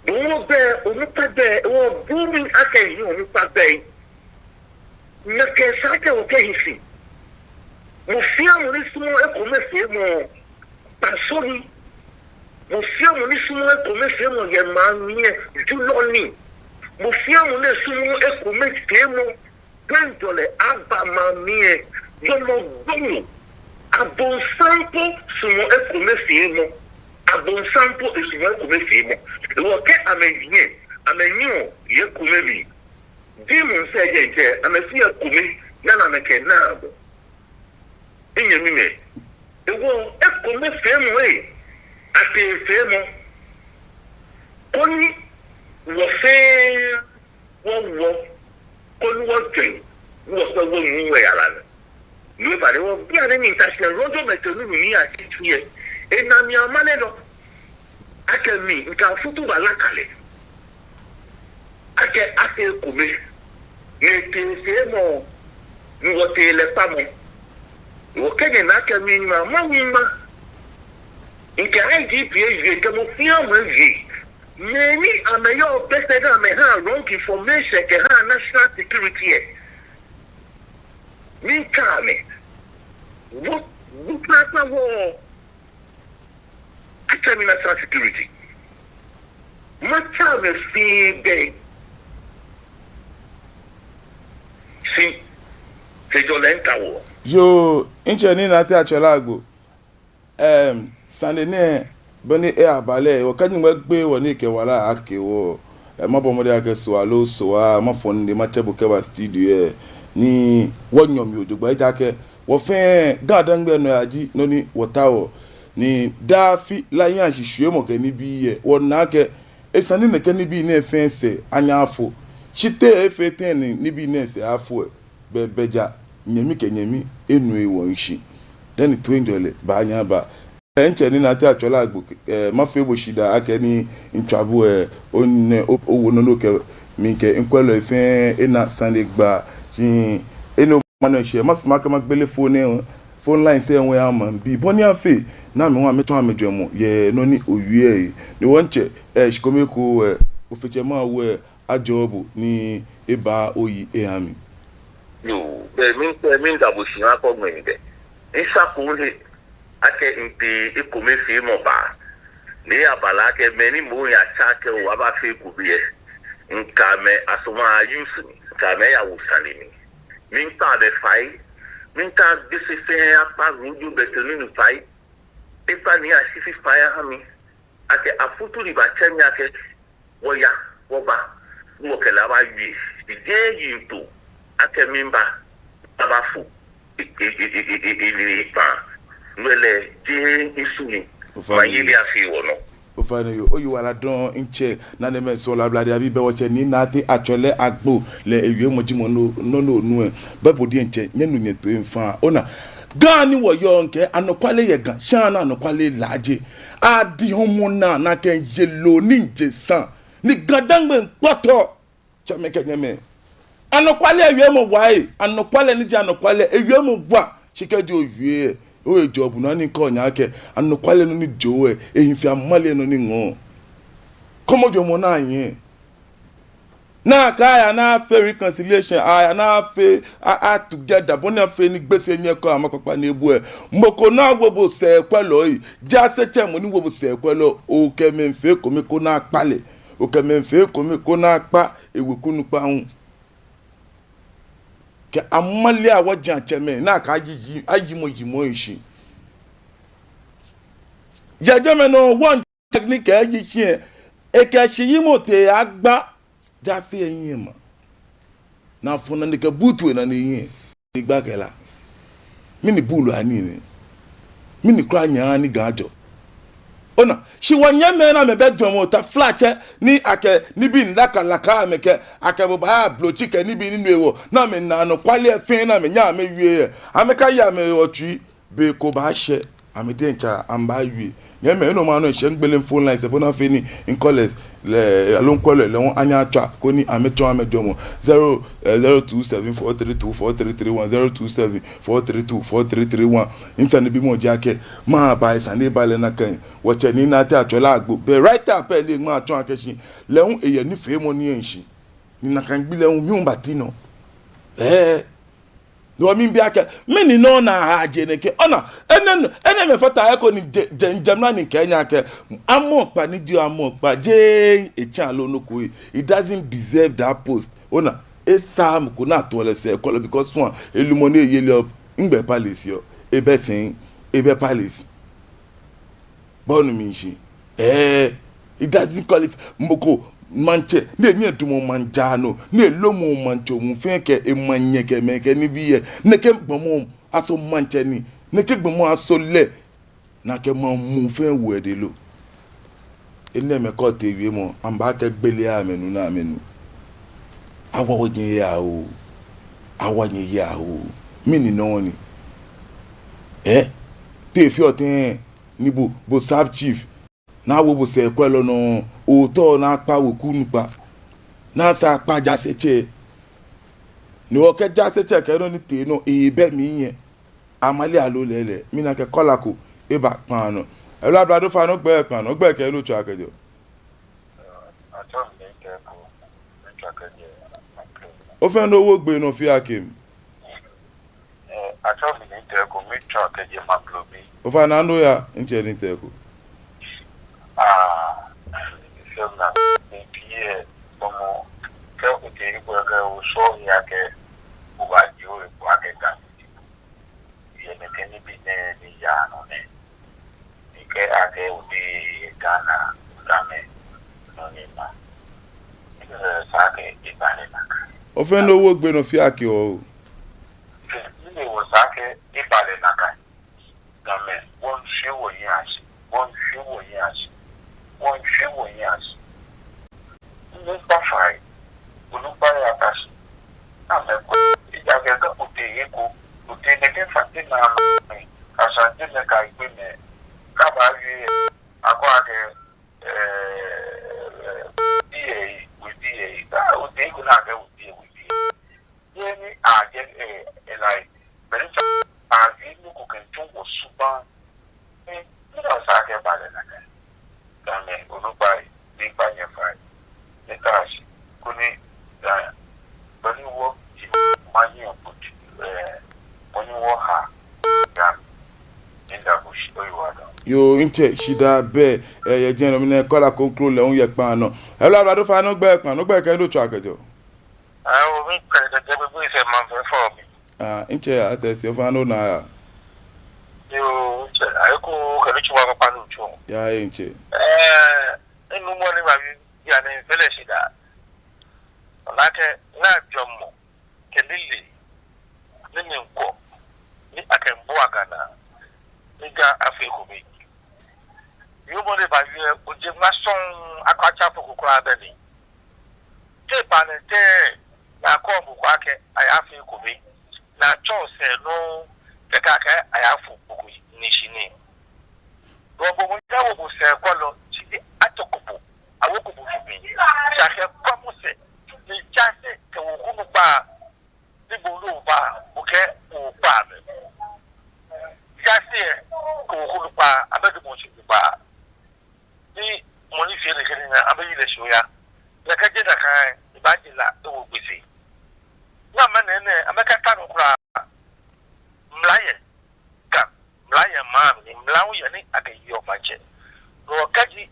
Bo hu ogbɛi, onukpa gbɛi, hewɔ bu mi akɛ mihiɛ onukpa gbɛi. Nakai esa akɛ wɔkɛhi shi. Mɔ fɛɛ mɔ ni sumɔɔ ekomefeemɔ, kpaŋsɔ ni. Mɔ fɛɛ mɔ ni sumɔɔ ekomefeemɔ yɛ maŋ mli ɛ, julɔ ni. Mɔ fɛɛ mɔ ni sumɔɔ ekomefeemɔ, kɛ hejɔlɛ aba maŋ mli ɛ, yɔmɔ gbɔmɔ. Abonsam po sumɔɔ ekomefeemɔ. Abonsam po esumɔɔ ekomefeemɔ. Hewɔ kɛ amɛnyiɛ, amɛnyiɛɔ yɛ ekome mli. Demons ɛ diɛŋtsɛ, amɛfeɔ ekome, ni amɛkɛnaa bo. Minyɛmimɛi. Hewɔ, ekomefeemɔ ɛ, ateŋfeemɔ. Koni, wɔ fɛɛ, wɔ, wɔ, koni wɔjwɛŋ, wɔ fɛɛ wɔnu wɔ yara nɔ. Ni eba lɛ wɔ bianɛ ni ta shi lɛ, lɔjɔmɛi tɛ nunu ni ati tsu yɛ. Ena mi amale lɔ. Akɛ mi, ŋkɛ afutu balakalɛ. Akɛ afee ekome. Ni eteŋfeemɔ, ni wɔtee lɛ kpamɔ. Wɔkɛɛ nyɛna akɛ mi ŋma, ma ŋma. Mikɛ I G P ewie, mikɛ mɔ fɛɛ mɔ ewie. Mɛi ni amɛyɔɔ bɛsɛ ni amɛhaa wrong information kɛhaa national security lɛ, miitao amɛ. Wɔ, wɔ kpakpa wɔ. Atsɛ mi national security. Matsɛ amɛ fɛɛ bɛ. Shi, kɛjɛ lɛ ŋtao. Yoo, ntsɛ Nii Nate Atsɔlagbo. Em, sane nɛɛ, bɔ ni eyaba lɛ, wɔkɛ Nyɔŋmɔ egbe wɔ ni ekɛ wala ake wɔ. Em, mabɔ mɔdɛŋ akɛ so aloo so a, mafɔ nine matsɛ bo kɛba studio lɛ, ni wɔnyɔ mli jogbaŋŋ, ejaakɛ wɔ fɛɛ GaDangme nɔyaa ji nɔ ni wɔtaoɔ. Ni daa afi lɛ ayiŋ ashishwiemɔ kɛ nibii lɛ, wɔna akɛ esa ni nɛkɛ nibii nɛɛ fɛɛ sɛɛ anyɛ afo. Shi te efee tɛŋŋ ni nibii nɛɛ sɛɛ afo lɛ? Bɛ, bɛ ja nyɛmi kɛ nyɛmi enu ewɔ nshi. Dani toiŋjɔlɛ baanyɛ aba. Em, ntsɛ Nii Nate Atsɔlagbo, eh, mafee bo shidaa akɛ ni mitswa bo, eh, onɛ, o, owo nɔ ni okɛ mi kɛ mikwɛlɔi fɛɛ ena sane gba. Shi enɛ ma nɔ shi, masumɔ akɛ magbele phone lɛ, phone lines lɛ hu ama bi bɔ ni afee ni amɛ hu amɛtsɔɔ amɛjwɛŋmɔ yɛ nɔ ni owie lɛ. Ni wɔ ntsɛ, eh, shikome ko, eh, Ofe Tsɛ Mawu, eh, ajɔɔ bo ni eba oyi eha mi. Yoo, bɛ mi, bɛ miida bo shi akɛ oŋmɛ mi bɛ. Nsa ko nle akɛ mitee ekomefeemɔ baa. Ni eyaba lɛ akɛ mɛi ni mɔ yatsɛ akɛ oo, abafee ekome lɛ, mikɛ amɛ asɔmɔ a-use mi, mikɛ amɛ yawo sane mli. Miitao amɛ fai, miitao Gbese fɛɛ akpa Rojo Betty Nunu fai, ekpa Nii Ashifi fai aha mi, akɛ afutu ni batsɛ mi akɛ wɔya, wɔba, ni wɔkɛ lɛ abawie. Jeee yiŋtoo akɛ miba, abafo, e, e, e, e, e, e, e, e, kpa. No lɛ, jeee misu ni. Ofainɛ. Manyɛ ni afee wɔ nɔ. Ofainɛ yoo, oyiwaladɔŋŋ ntsɛ, nanemɛi sɔɔlɔ ablade abii, bɛ wɔtsɛ Nii Nate Atsɔlagbo lɛ ewiemɔ ji mɔ nɔ, nɔ, nɔ, nɔ, eh. Bɛ bo diɛŋtsɛ, nyɛnu nyɛtoi mifa. Ona, Ga ni wɔyɔɔ, mikɛɛ anɔkwale yɛ Ga, shi ni anɔkwale laaje. Adi hɔmɔ naa, nakai yeloo ni je saŋŋ. Ni GaDangme miikpɔtɔ. Tsɛmɛi kɛ nyɛmɛi. Anɔkwale ewiemɔ wa ee. Anɔkwale ni ji anɔkwale ewiemɔ wa. Shi kɛji owie, oye jɔ bu na ni kɔ nya akɛ anɔkwale nɔ ni jɔ ee. Ehi fe amale nɔ ni ŋɔɔ. Kɔmɔ jɔɔmɔ naa yɛ. Nakai aya ni afee reconciliation, aya ni afee a, a together, bɔ ni afee ni Gbese nyɛ kɔ ama kpakpa ni ebu lɛ. Mɔ ko ni awo bo sɛɛkwɛlɔ ee. Jaasetsɛ mɔ ni wo bo sɛɛkwɛlɔ, okɛ mɛi fee ekome koni akpa lɛ. Okɛ mɛi fee ekome koni akpa eweku nukpa hu. Kɛ amale awɔji atsɛmɛi, nakai ayi, ayi, ayimɔ yimɔ eshi. Yɛ jɛmɛ nɔ, wɔŋ ni kɛ eyi shi lɛ, ekɛ shiyimɔ tee agba jaase eyi ma. Ni afɔ nane kɛ butu enane eyi. Egba kɛ la. Mɛni buulu ani nɛ? Mɛni kwraa nyɛhaa ni Ga ajɔ? Ona, shi wɔnyɛmimɛi ni amɛbɛ jwɛŋmɔ taflatsɛ ni akɛ nibii lakalaka amɛ kɛ, akɛ bo baa blotsi kɛ nibii ni nu ewɔ, ni amɛna anɔkwale fɛɛ ni amɛnyɛ amɛwie lɛ. Amɛkaye amɛyitsui, be ko baashɛ, amɛ diɛŋtsɛ amɛbaawie. Nyɛmimɛi, enɔ ma nɔ eshɛ, migbele phone lines lɛ bɔ ni afee ni mi callers lɛ, aloo mikwɛlɔi lɛ hu anyɛ atswa koni amɛtsɔɔ amɛjwɛŋmɔ. Zero, eh, zero two seven four three two four three three one, zero two seven four three two four three three one. Misanebimɔ ji akɛ, mɛɛba sane ba lɛ nakai? Wɔtsɛ Nii Nate Atsɔlagbo, bɛ writer pɛ ni eŋma atsɔɔ akɛ shi lɛ hu eyɛ nifeemɔ ni ehi shi. Ni nakai gbi lɛ hu mi hu mibati nɔ. Ɛɛ. Ni wɔmiibi akɛ, mɛni nɔ ni aha je nɛkɛ? Ona, enɛ, enɛɛmɛi fata he ko ni je, je, jemla ni mikɛɛ nyɛ akɛ, amɔkpa ni ji amɔkpa, jeee etsɛ aloo nɔ ko. He doesn't deserve that post. Ona, esaaa mɔ ko ni atoɔ lɛ sɛɛkwɛlɔ because one, elumɔ ni eyeli lɛ, nɛgbɛ palace yɔɔ? Ebɛ sɛi, ebɛ palace. Bɔ ni mishi. Ɛɛ, it doesn't qualify. Mɔ ko, maŋtsɛ, ni enyɛ edamɔ maŋ jaa nɔ, ni elomɔ maŋtsɛ muu fɛɛ kɛ emanyɛ kɛ mɛi kɛ nibii lɛ. Nɛkɛ gbɔmɔ asɔ maŋtsɛ ni, nɛkɛ gbɔmɔ asɔ lɛ, ni akɛ maŋ muu fɛɛ wo edɛŋ lo? Enɛɛmɛi kɛ otee wiemɔ, amɛbaakɛɛ gbele amɛnu ni amɛnu. Awa wɔnyɛ yaa oo. Awa nyɛ yaa oo. Mɛni nɔ ni? Ɛɛ, te efeɔ tɛŋŋ ni bo, bo sub chief, ni awo bo sɛɛkwɛlɔ nɔ, ootao ni akpa weku nukpa, ni asaa akpa jaasetsɛ? Ni wɔkɛɛ jaasetsɛ kɛ nɔ ni tee nɔ, ebɛ mli yɛ. Amale aloo lɛɛlɛŋ, mina akɛ caller ko eba kpaa nɔ. Hello, Ablade, ofainɛ ogbɛi kpaa nɔ, ogbɛi kɛ he ni otswaa kɛjɛɔ. Atsɛɔ mi Nii Teiko, mitswaa kɛjɛ Maŋkrobi. Ofainɛ owo ogbee nɔ fioo kɛha mi. Eh, atsɛɔ mi Nii Teiko, mitswaa kɛjɛ Maŋkrobi. Ofainɛ oya, mitsɛ Nii Teiko. Ah, sɛm na, mipie, bɔmɔ, kɛ otee he ko kɛ osɔɔ he akɛ, obaajie ohe kpo akɛ Ga. Yɛ nɛkɛ nibii nɛɛ ni yaa nɔ nɛɛ. Ni kɛ akɛ otee Ghana, Gamɛi, nɔ ni ma. Ni kɛ sa akɛ eba lɛ nakai. Ofainɛ owo ogbee nɔ fioo kɛha o. Ni kɛ sa akɛ eba lɛ nakai. Gamɛi, wɔmiishwie wɔyiŋ ashi, wɔmiishwie wɔyiŋ ashi, wɔmiishwie wɔyiŋ ashi. Onukpa fai, onukpai ata shi. Amɛkwɛ, ejaakɛ kɛ otee he ko, otee nɛkɛ Asante naa mli, Asante mɛi kɛ Ayigbe mɛi, kɛ abaawie, akɔ akɛ, eh, eh, biɛ, webii, ah, otee he ko ni akɛɛ webii, webii. Yɛ ni ajɛ, eh, eh, like, bɛni sa, avi nɔ ko kɛtsɔ wɔ subaŋ. Eh, ni kɛ sa akɛ eba lɛ nakai. Gamɛi, onukpai, miikpa nyɛ fai. Nyɛtaa shi, koni, Ga, bɔni wɔ, ji, ma nyi ɔkpoti, eh, bɔni wɔha, Ga, ni da bo shi, oyiwaladɔŋŋ. Yoo, mitsɛ, shidaa bɛ, eh, yɛ jɛmɛ nɔ, mɛni caller kroko lɛ hu yɛ kpaa nɔ. Hello, Ablade, ofainɛ ogbɛi kpaa nɔ, ogbɛi kɛ he ni otswaa kɛjɛɔ. Awo, mitsɛ, kɛjɛ Gbegbe sɛɛ maŋ fɛɛ fɔ mi. Ah, mitsɛ, atɛ shi, ofainɛ ona ya. Yoo, mitsɛ, ayi ko kɛ nitsumɔ kpakpa ni otsuɔ. Ya, eh, mitsɛ. Eh, enu mɔ ni ma bi, ya ni mifee lɛ shidaa. Ona akɛ, naa jɔɔmɔ, kɛ nilee, ni miikwɛ, ni akɛmiibua Ga naa, ni Ga afee ekome. Yoo, mɔ ni baawie, oje mla sɔŋŋ, akɔ atsa fo ko kwraa bɛ mli. Te ba nɛɛ tɛŋŋ ni akɔ mɔ ko akɛ ayafee ekome, ni atsɔɔ sɛɛ nɔ kɛkɛ akɛ ayafo mɔ ko ni shi nii. Bɔ bo mɔ ni awo bo sɛɛkwɛlɔ, shi ni ato ko bo, awo ko bo fo mli. Shi akɛ kɔmɔ sɛɛ, ni jaase kɛ weku nukpa, ni bo loo ba, bo kɛ okpa mɛ. Jaase kɛ weku nukpa, amɛdamɔ shi nukpa. Ni mɔ ni fee nɛkɛ nii nɛɛ, amɛyi lɛ shi oya. Lɛ kɛjɛ nakai, ebaaje la, ewo gbese. Ni amɛnɛɛ nɛɛ, amɛkata nɔ kwraa. Mla yɛ Ga, mla yɛ maŋ mli, mla hu yɛ ni akɛyeɔ maŋtsɛ. Nɔ kɛji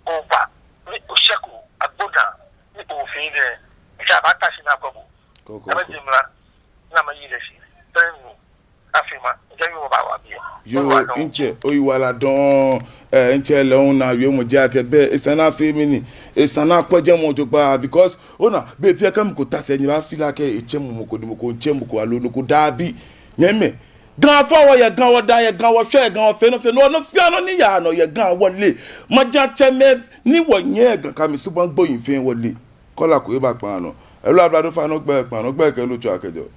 oba, ni oshɛko, agbo naa, ni ofee nɛɛ, esa abaata shi ni akwɛ bo. Kɔkɔɔkɔ. Amɛje mla, ni amɛyi lɛ shi, pɛŋ nu. Yoo, mitsɛ, oyiwaladɔŋŋ. Eh, mitsɛ, lɛ hu naa wiemɔ ji akɛ bɛ, esa ni afee mɛni, esa ni akwɛ jɛmɛ jogbaŋŋ, because, ona, bei pii kɛ mɔ ko ta shi, nyɛbaafeel akɛ etsɛ mɔ, mɔ ko, ni mɔ ko, mitsɛ mɔ ko, aloo nɔ ko, dabi. Nyɛmimɛi, Ga fɔ wɔ yɛ, Ga wɔdaa yɛ, Ga wɔshwɛɔ yɛ, Ga wɔfeɔ nɔ fɛɛ nɔ, nɔ fɛɛ nɔ ni yaa nɔ yɛ Ga wɔleee. Maŋtsɛmɛi ni wɔyɛ Ga kɛ amɛ subaŋ gbohii fɛɛ wɔleee. Caller ko eba kpaa nɔ. Hello, Ablade, ofainɛ ogbɛi kpaa nɔ, ogbɛi kɛ he ni otswaa kɛjɛɔ.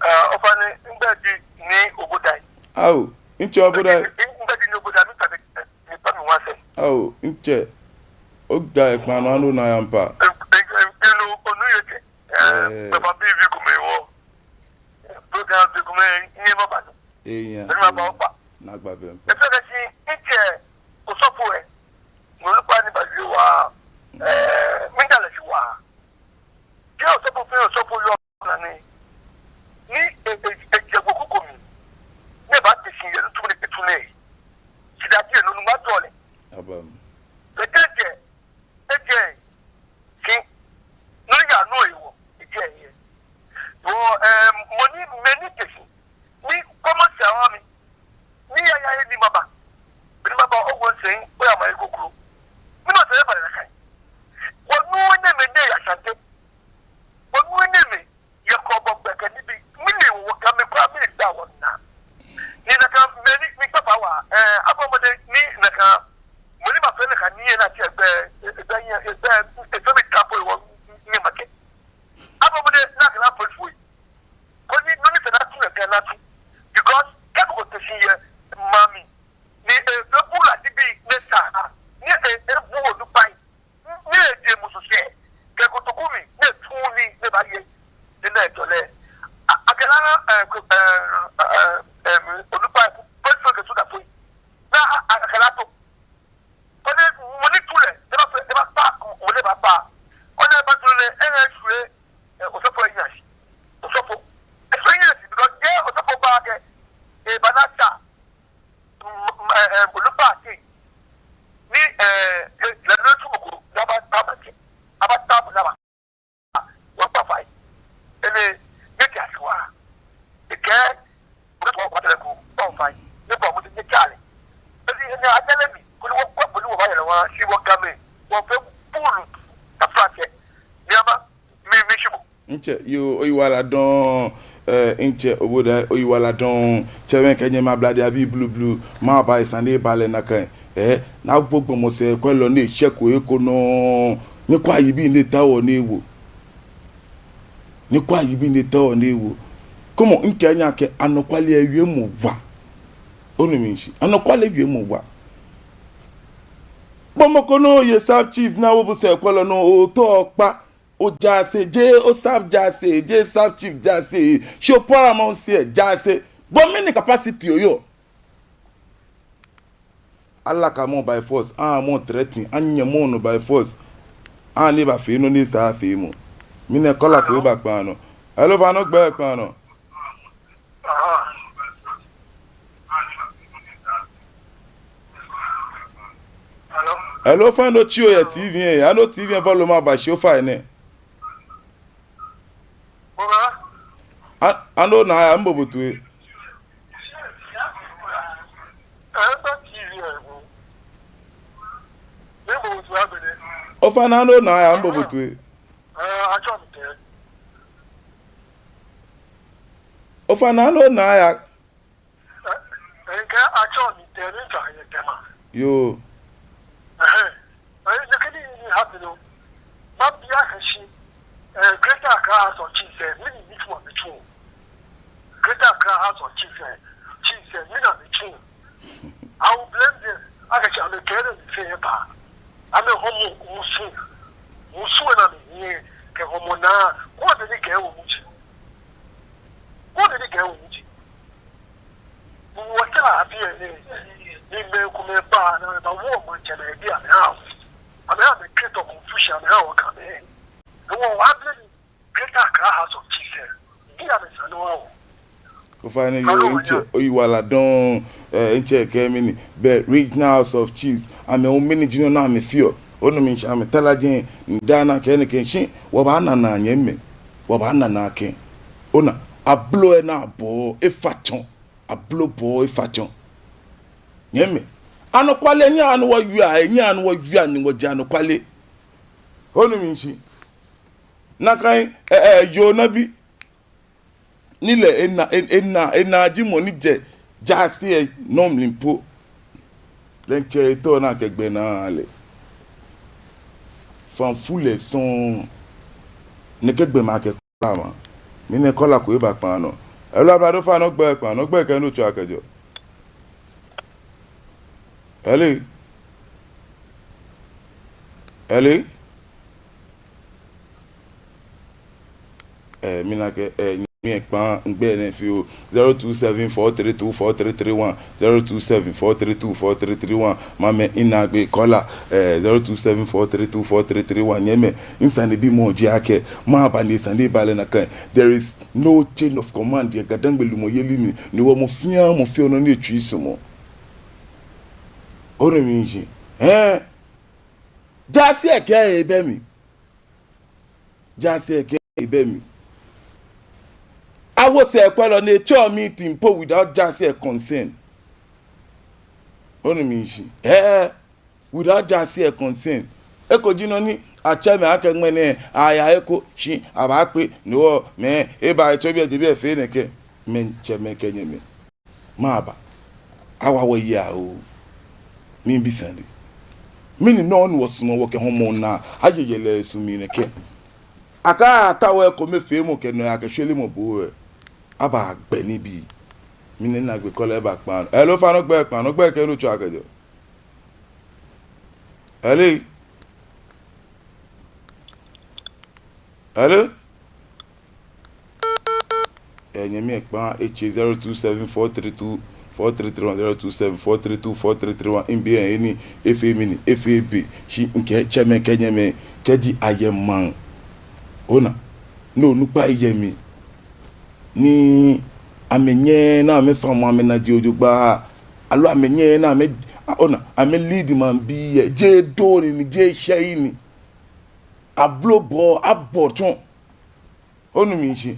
Ah, ofainɛ, migbɛi ji Nii Obodai. Ao, mitsɛ Obodai. Migbɛi ji Nii Obodai, mitsɛ, mikpa mi ŋwanɛ. Ao, mitsɛ, ogbɛi kpaa nɔ, ano naa yɛ mpa. Em, em, em, eno, onu yɛ kɛ. Eh, eh. Papa bi vi kome wɔ. Program bi kome, nyɛ maba nɔ. Eya. Bɛ ni maba opa. Naagba bɛ mpa. Efee akɛ shi, mitsɛ, osɔfo ɛ. Onukpa ni baawie waa. Eh, mida lɛ shi waa. Kɛ osɔfo fɛɛ osɔfo yɔɔ nane. Ni e, e, ejɛ weku ko mli. Ni ebaate shi yɛ nitsumɔ ni etu nɛɛ. Shidaa ji enɔ nu ma tɔ lɛ. Abam. Bɛ kɛ ejɛ, ejɛ. Shi. Nɔ ni yaa nɔ ewo. Ejɛ yɛ. Bo, eh, mɔ ni, mɛni te shi. Ni kɔmɔ sɛɛ wa mi. Ni ya ya ye ni maba. Ni maba owo sɛɛ, oya ma ye kokoro. Ni ma sɛɛ ba na kai. papa. Ona ba tule, ene shwe, eh, osɔfo enyasi. Osɔfo. Eswe enyasi, because, eh, osɔfo ba ke, eh, banata. Mm, mm, eh, eh, oluba ke. Ni, eh, eh, la no tu ko, la ba, ba, ba, ke. Aba ta, la ba. Wɔkpa fai. Ene, nyɛkɛ ashiwa. Ekɛ, wɔkpa fai. Nyɛkpa mɔ nyɛkɛ ale. Ene, ene, ajale mi. Koni wɔkpa, koni wɔba yɛlɛ wa, shi wɔ Gamɛi. Wɔfee bulu. Tafrakyɛ. Nyama, mi, mi shibo. Ntsɛ, yoo, oyiwaladɔŋŋ. Eh, ntsɛ, oboda, oyiwaladɔŋŋ. Tsɛmɛi kɛ nyɛmɛi, ablade abii blublu. Maba esane ni eba lɛ nakai. Eh, naagbɔ gbɔmɔ sɛɛkwɛlɔ ni eshɛko eko nɔ. Nyɛkwɛa yibii ni etaoɔ ni ewo. Nyɛkwɛa yibii ni etaoɔ ni ewo. Kɔmɔ, mikɛɛ nyɛ akɛ anɔkwale wiemɔ wa. Onu mi shishi. Anɔkwale wiemɔ wa. Gbɔmɔ ko ni oye sub chief ni awo bo sɛɛkwɛlɔ nɔ, otɔ kpa. Ojaase, jeee o sub jaase, jeee sub chief jaase. Shi o paramount seer jaase. But mɛni capacity oyɔɔ? Alaka mɔ by force, aha mɔ threaten, anyɛ mɔ nɔ by force. Ani ebafee nɔ ni esaaa feemɔ. Mina caller ko eba kpaa nɔ. Hello, ofainɛ ogbɛi kpaa nɔ. Aha. Hello? Hello, ofainɛ otsi ohe yɛ T V lɛ he. Ani o T V lɛ volume aba shi ofainɛ? Oba? A-, ani ona aya, miibo bo toi. Eba T V lɛ he. Miibo bo toi agbɛnɛ. Ofainɛ ani ona aya, miibo bo toi. Eh, atsɛɔ mi Tɛɛ. Ofainɛ ani ona aya. Eh, eh, mikɛɛ atsɛɔ mi Tɛɛ, ni mitswa yɛ Tema. Yoo. Ɛhɛɛ. Eh, nɛkɛ nii ni happen lɛ, mabi akɛ shi, eh, Greater Accra House of Chiefs lɛ, mɛni amɛtsuɔ, amɛtsuɔ. Greater Accra House of Chiefs lɛ, Chiefs lɛ, mɛni amɛtsuɔ. I will blame them. Akɛ shi amɛkɛ lɛ ni fee ba. Amɛhɔmɔ musu. Musu ni amɛhiɛ kɛ hɔmɔ naa. Koni ni kɛ wo muji. Koni ni kɛ wo muji. Wɔtara afi lɛ nɛɛ, ni mɛi komɛi ba ni amɛbawo maŋtsɛmɛi bii amɛha. Amɛ, amɛ create confusion amɛha wɔ Gamɛi. Ni wɔ, wɔ ablɛ ni Greater Accra House of Chiefs lɛ, bii amɛ sane nɔ wɔ. Ofainɛ yoo, ntsɛ, oyiwaladɔŋŋ, eh, ntsɛ kɛ mɛni, bɛ Regional House of Chiefs, amɛ hu mɛni ji nɔ ni amɛfeɔ. Onu mi shishi, amɛtara jɛi, ni daa nɛkɛ nɛkɛ shi, wɔbaana naa nyɛmimɛi, wɔbaana naa kɛ. Ona, abloo lɛ ni abɔɔ efa tsɔ. Abloo bɔɔ efa tsɔ. Nyɛmimɛi. Anɔkwale, nyɛhaa ni wɔwia, nyɛhaa ni wɔwia ni wɔjɛ anɔkwale. Onu mi shishi. Nakai, eh, eh, yoo nabi. Ni lɛ ena, en-, ena, ena ji mɔ ni jɛ jaase lɛ nɔ mli po. Lɛ ntsɛ etɔ ni akɛ gbɛ naa lɛ. Fanfu lɛ sɔŋŋ. Nɛkɛ gbɛ ma kɛ Kɔla ma. Mina kɔla ko eba kpaa nɔ. Hello, ablade, ofainɛ ogbɛi kpaa nɔ, ogbɛi kɛ he ni otsɛɔ kɛjɛɔ. Hello? Hello? Eh, mina akɛ, eh, miikpa migbɛi nɛɛ fioo. Zero two seven four three two four three three one. Zero two seven four three two four three three one. Mamɛ, minaagbee kɔla, eh, zero two seven four three two four three three one. Nyɛmimɛi, misanebimɔ ji akɛ, maba ni sane lɛ eba lɛ nakai. There is no chain of command yɛ Ga-Dangme lumɔyeli mli, ni wɔ mɔ fɛɛ mɔ feɔ nɔ ni etsui sumɔɔ. Onu mi shishi. Eh? Jaase lɛ kɛɛ ebɛ mli. Jaase lɛ kɛɛ ebɛ mli. Awo sɛɛkwɛlɔ ni etsɛɔ meeting po without jaase lɛ consent. Onu mi shishi. Eh, without jaase lɛ consent. Eko ji nɔ ni atsɛ mɛi akɛ ŋmɛnɛ aya eko shi abaakpe ni wɔ mɛi eba etsɔ biɛ je biɛ fee nɛkɛ. Mɛi ntsɛmɛi kɛ nyɛmɛi. Maba. Awa wɔyi aa oo. Miibi sane. Mɛni nɔ ni wɔsumɔɔ wɔkɛ hɔmɔ naa aye yɛlɛ sumii nɛkɛ? Akɛ atao ekomefeemɔ kɛ nɔyaa kɛ shwelemɔ buu lɛ, abaagbɛ nibii. Mina naagbee kɔla eba kpaa nɔ. Hello, ofainɛ ogbɛi kpaa nɔ, ogbɛi kɛ he ni otsɛɔ kɛjɛɔ. Hello? Hello? Eh, nyɛmi ekpaa etse. Zero two seven four three two four three three one zero two seven, four three two four three three one. Mibi lɛ, he ni efee mɛni, efee be. Shi mikɛɛ tsɛmɛi kɛ nyɛmɛi, kɛji ayɛ maŋ, ona, ni onukpai yɛ mli, ni amɛnyɛɛɛ ni amɛfamɔ amɛnaji jogbaŋŋ, aloo amɛnyɛɛɛ ni amɛ, ona, amɛ lead maŋbii lɛ, jeee doo nii ni, jeee shɛii nii. Ablɔ bo, abɔ tsɔ. Onu mi shishi.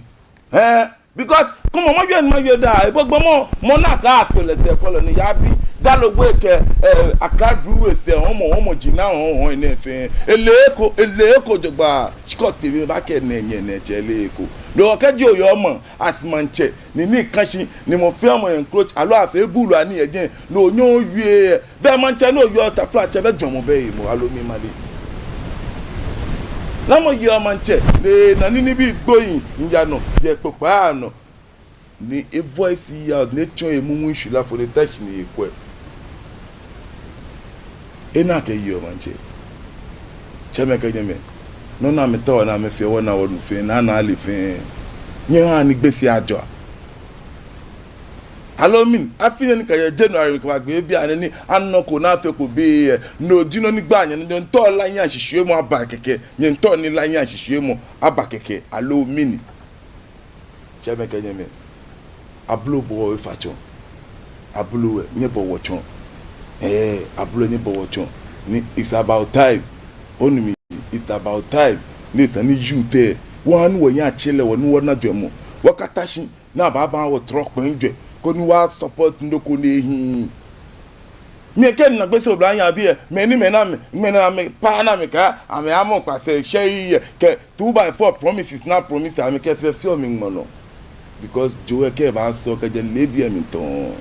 Eh, because, kɛ mɔ, mawie ni mawie daa, ebo gbɔmɔ, mɔ ni akɛ ato lɛ sɛɛ kwɛlɔ ni yabi Ga logwe kɛ, eh, Accra Breweries sɛɛ, hɔmɔ, hɔmɔ ji na hɔn, hɔn nɛɛ fɛɛ. Ele eko, ele eko jogbaŋŋ. Shi kɛ otee biɛ, baakɛɛ nɛɛ nyɛ, nɛɛ tsɛ, ele eko. No kɛji oyɔɔ maŋ, as maŋtsɛ, ni nii ka shi, ni mɔ fɛɛ mɔ yɛ encroach, aloo afee buulu anii yɛ jɛi, ni onyɛɛɛ owie. Bɛ maŋtsɛ ni oyɔɔ, taflatsɛ, bɛ jɔɔmɔ bɛ yemɔ, aloo mimale. Namɔ yeɔ maŋtsɛ, ni ena nii ni bi gbohii, miiya nɔ, yɛ kpokpaa nɔ. Ni e voice out, ni etsɔɔ emumu shwilafo, ni eta shi ni ekwɛ. Enɛ akɛ yeɔ maŋtsɛ. Tsɛmɛi kɛ nyɛmɛi, nɔ ni amɛtaoɔ ni amɛfeɔ, wɔnaa wɔnu fɛɛ, ni anaa ale fɛɛ. Nyɛhaa ni Gbese ajɔa. Aloo mɛni, afi nɛɛ ni kɛjɛ January kɛbagbe bianɛ ni anɔko ni afeko be lɛ, no ji nɔ ni gbaa nyɛ, nyɛmiitao La hiɛ shishwiemɔ aba kɛkɛ, nyɛmiitao ni La hiɛ shishwiemɔ aba kɛkɛ, aloo mɛni? Tsɛmɛi kɛ nyɛmɛi, ablɔ bo efa tsɔ. Ablɔ lɛ, nyɛbɔ wɔ tsɔ. Eh, ablɔ, nyɛbɔ wɔ tsɔ. Ni it's about time. Onu mi, it's about time. Ni esa ni youth lɛ, wɔha ni wɔnyɛ atsɛ lɛ, wɔ ni wɔna jwɛŋmɔ. Wɔkata shi ni abaaba wɔ trɔ kpɛŋ jwɛ, koni wɔ support nɔ ko ni ehiii. Mi kɛ mina Gbese oblahii abii lɛ, mɛni, mɛni amɛ, mɛni amɛkpa ni amɛkɛɛ amɛ amɔkpa sɛɛ shɛii lɛ, kɛ two by four promises ni a promise amɛ kɛ fɛɛ fɛɛ mi ŋmɔ nɔ. Because joo lɛ kɛ baasɔ kɛjɛ leebi lɛ mli tɔŋŋ.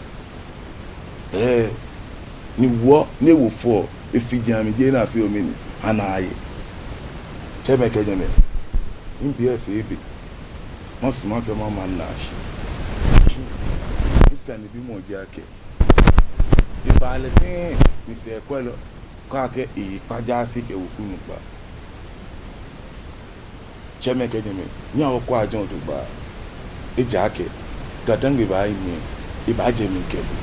Eh, ni wɔ, ni ewo fɔ, efiji amɛ jɛ na fio mɛni, anaa aye. Tsɛmɛi kɛ nyɛmɛi, mibi lɛ efee be. Masumɔ akɛ mama minaashi. Shi, misane bimɔ ji akɛ, ebaa lɛ tɛŋŋ ni sɛɛkwɛlɔ kɛɛ akɛ eyi kpa jaase kɛ weku nukpa? Tsɛmɛi kɛ nyɛmɛi, nyɛhaa wɔkwɛa jogbaŋŋ. Ejaakɛ GaDangme baahi, ebaajɛ mli kɛ bo.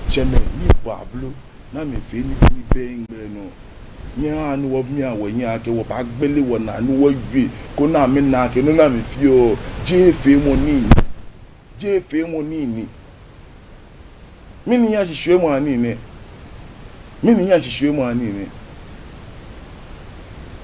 Tsɛmɛi, nyɛbɔ ablɔ ni amɛfee nibii ni bɛ hiŋmɛi nɔ. Nyɛhaa ni wɔmia wɔhiɛ akɛ wɔbaagbele wɔnaa ni wɔwie, koni amɛna akɛ nɔ ni amɛfeɔ lɛ, jeee feemɔ nii ni. Jeee feemɔ nii ni. Mɛni hiɛ shishwiemɔ anii nɛ? Mɛni hiɛ shishwiemɔ anii nɛ?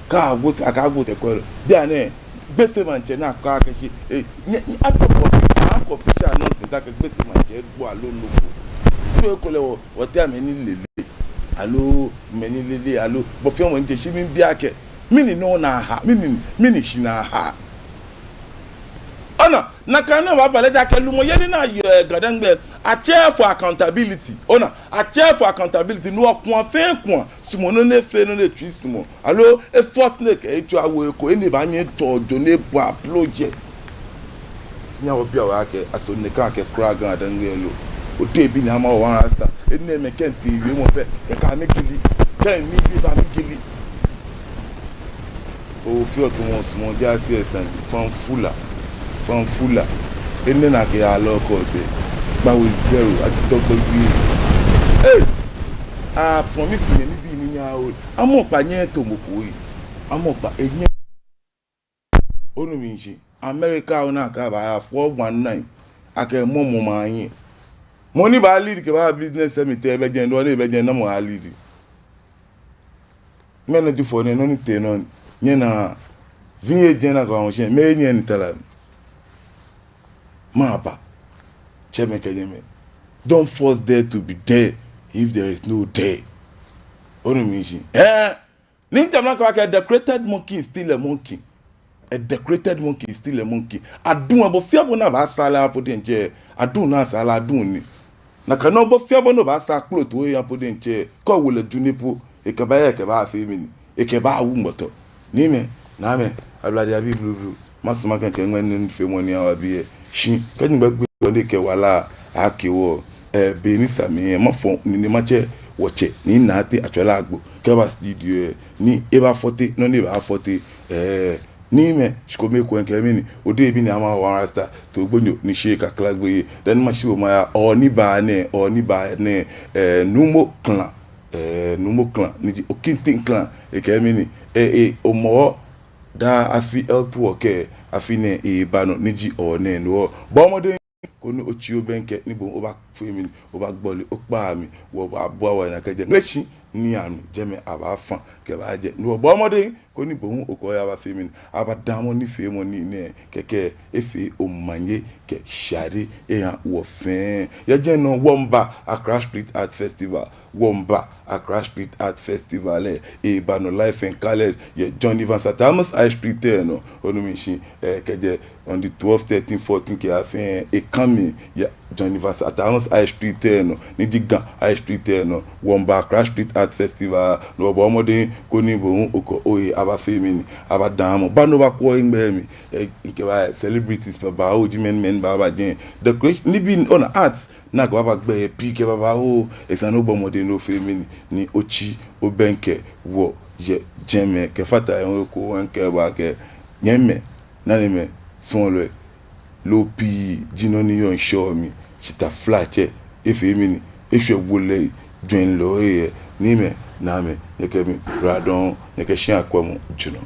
Kɛ agbo, akɛ agbo sɛɛkwɛlɔ. Bianɛ, Gbese maŋtsɛ ni akɛɛ akɛ shi, eh, nyɛ, nyɛ, afee kɔ, akɔ official announcement akɛ Gbese maŋtsɛ egbo aloo nɔ ko. Nɔ ko lɛ wɔ, wɔteŋ mɛi ni lele, aloo mɛi ni lele, aloo, bɔ fɛɛ mɔ ni jɛ shi miibi akɛ, mɛni nɔ ni aha, mɛni, mɛni shi ni aha? Ona, nakai nɔŋŋ baaba lɛ, ejaakɛ lumɔyeli ni yɔɔ, eh, GaDangme, atsɛɛɛ for accountability. Ona, atsɛɛɛ for accountability, ni wɔkɛ fɛɛ kɛ sumɔɔ nɔ ni efee, nɔ ni etsui sumɔɔ. Aloo, efɔs ni ekɛ etsui awo he ko, enɛ baanyɛ etsɔ ojo ni ebɔ ablɔ jɛ. Nyɛhaa wɔbia wɔhe akɛ, aso nɛkɛ akɛ kwraa GaDangme lo? Ote bi ni ama wɔ rasta. Enɛɛmɛi kɛ mitee wiemɔ pɛ, kɛkɛ amɛgili. Kɛ mibi ba amɛgili. Ofeɔ tamɔ osumɔɔ jaase lɛ sane, fanfula, fanfula. Enɛ ni akɛyaa lɔ kɔsɛ. Kpawo zero, atitɔ kpɛ wie. Hey! A promise nyɛ nibii ni nyɛhaa o. Amɔkpa nyɛɛɛ eto mɔ ko yi. Amɔkpa enyɛɛɛ. Onu mi shishi. America, ona akɛ baaya four one nine. Akɛ mɔ mɔ ma nyiɛ. Mɔ ni baa lead kɛba business summit lɛ, ebɛ jɛi, nɔ ni ebɛ jɛi, namɔ a lead? Mɛni ji fɔ nɛɛ, nɔ ni tee nɔ ni nyɛnaa. Vinye jɛi na kɔ ahɔshɛ, mɛɛ nyɛ ni tala. Maba. Tsɛmɛi kɛ nyɛmɛi, don't force there to be there if there is no there. Onu mi shishi. Eh! Ni jamɔ kɛba akɛ a decorated monkey is still a monkey. A decorated monkey is still a monkey. Aduŋ, bɔ fɛɛ bɔ ni abaasaa lɛ apɔtɛŋtsɛ, aduŋ ni asaa lɛ aduŋ ni. Nakai nɔŋŋ bɔ fɛɛ bɔ ni obaasaa kplotoo lɛ apɔtɛŋtsɛ, kɛ owo lɛ jwɛŋmɔ po, ekɛbaaya, ekɛbaafee mɛni, ekɛbaawu ŋmɔtɔ. Niimɛi, naamɛi, ablade abii blublu, masumɔ akɛ mikɛ ŋmɛnɛ nifeemɔ nɛɛ awa biɛ. Shi kɛ Nyɔŋmɔ gbeɔ nɔ ni ekɛ wala ake wɔ, eh, be ni sa mli lɛ, mafo nine matsɛ wɔtsɛ Nii Naate Atswalagbo kɛba studio lɛ ni ebafɔse nɔ ni ebaafɔse, eh, Niimɛi, shi kome ko ŋkɛɛ mɛni, odehe bi ni ama wɔ rasta, Toogbonyo ni sheee kakla gbeyei. Then mashi bo maya, Ooni baa nɛɛ, Ooni baa nɛɛ, eh, Nuumo Clan, eh, Nuumo Clan, ni ji Okintin Clan, ekɛɛ mɛni, eh, eh, omɔ wɔ daa afi L two kɛ, afi nɛɛ eba nɔ, ni ji Ooni nɛɛ nɔ. Bɔɔ mɔdɛŋ koni otsi obɛŋkɛ, ni bo hu obafee mɛni, obagbɔle okpaa mli, wɔbaabua wɔhe naa kɛjɛ Ŋleshi Nii amli, jɛmɛ abaafã kɛbajɛ. Ni wɔbɔɔ mɔdɛŋ koni bo hu okɛ ohe abafee mɛni, abadamɔ nifeemɔ nii nɛɛ, kɛkɛ efee omanye kɛ shade eha wɔ fɛɛ. Yɛ jɛmɛ nɔ wɔmiiba Accra Street Art Festival. Wɔmiiba Accra Street Art Festival lɛ, eba nɔ live and colored yɛ John Evans Atta Mills High Street lɛ nɔ. Onu mishishi, eh, kɛjɛ on the twelve, thirteen, fourteen kɛya fɛɛ, eh, coming yɛ John Evans Atta Mills High Street lɛ nɔ, ni ji Ga High Street lɛ nɔ. Wɔmiiba Accra Street Art Festival, ni wɔbɔɔ mɔdɛŋ koni bo hu okɛ ohe abafee mɛni, abadamɔ. Ba ni obakwɛ ohe gbɛ mli, eh, ŋkɛɛ ba celebrities babaoo ji mɛi ni mɛi baaba jɛi. Decoration, nibii, ona, arts, ni akɛbaaba gbɛ yɛ pii kɛ babaoo, esa ni obɔ mɔdɛŋ ni ofee mɛni, ni otsi obɛŋkɛ wɔ yɛ jɛmɛ. Kɛfata he hu ekoŋŋ ŋkɛɛ bo akɛ, nyɛmimɛi, nanemɛi, suɔlɔi, loo pii ji nɔ ni yɔɔ ŋshɔ mli, shi taflatsɛ efee mɛni, eshwɛ wolɛi, jwɛŋlɔi yɛ. Niimɛi, naamɛi, nyɛkɛ mi kura dɔŋŋ, nyɛkɛ shia kwɛmɔ junɔ.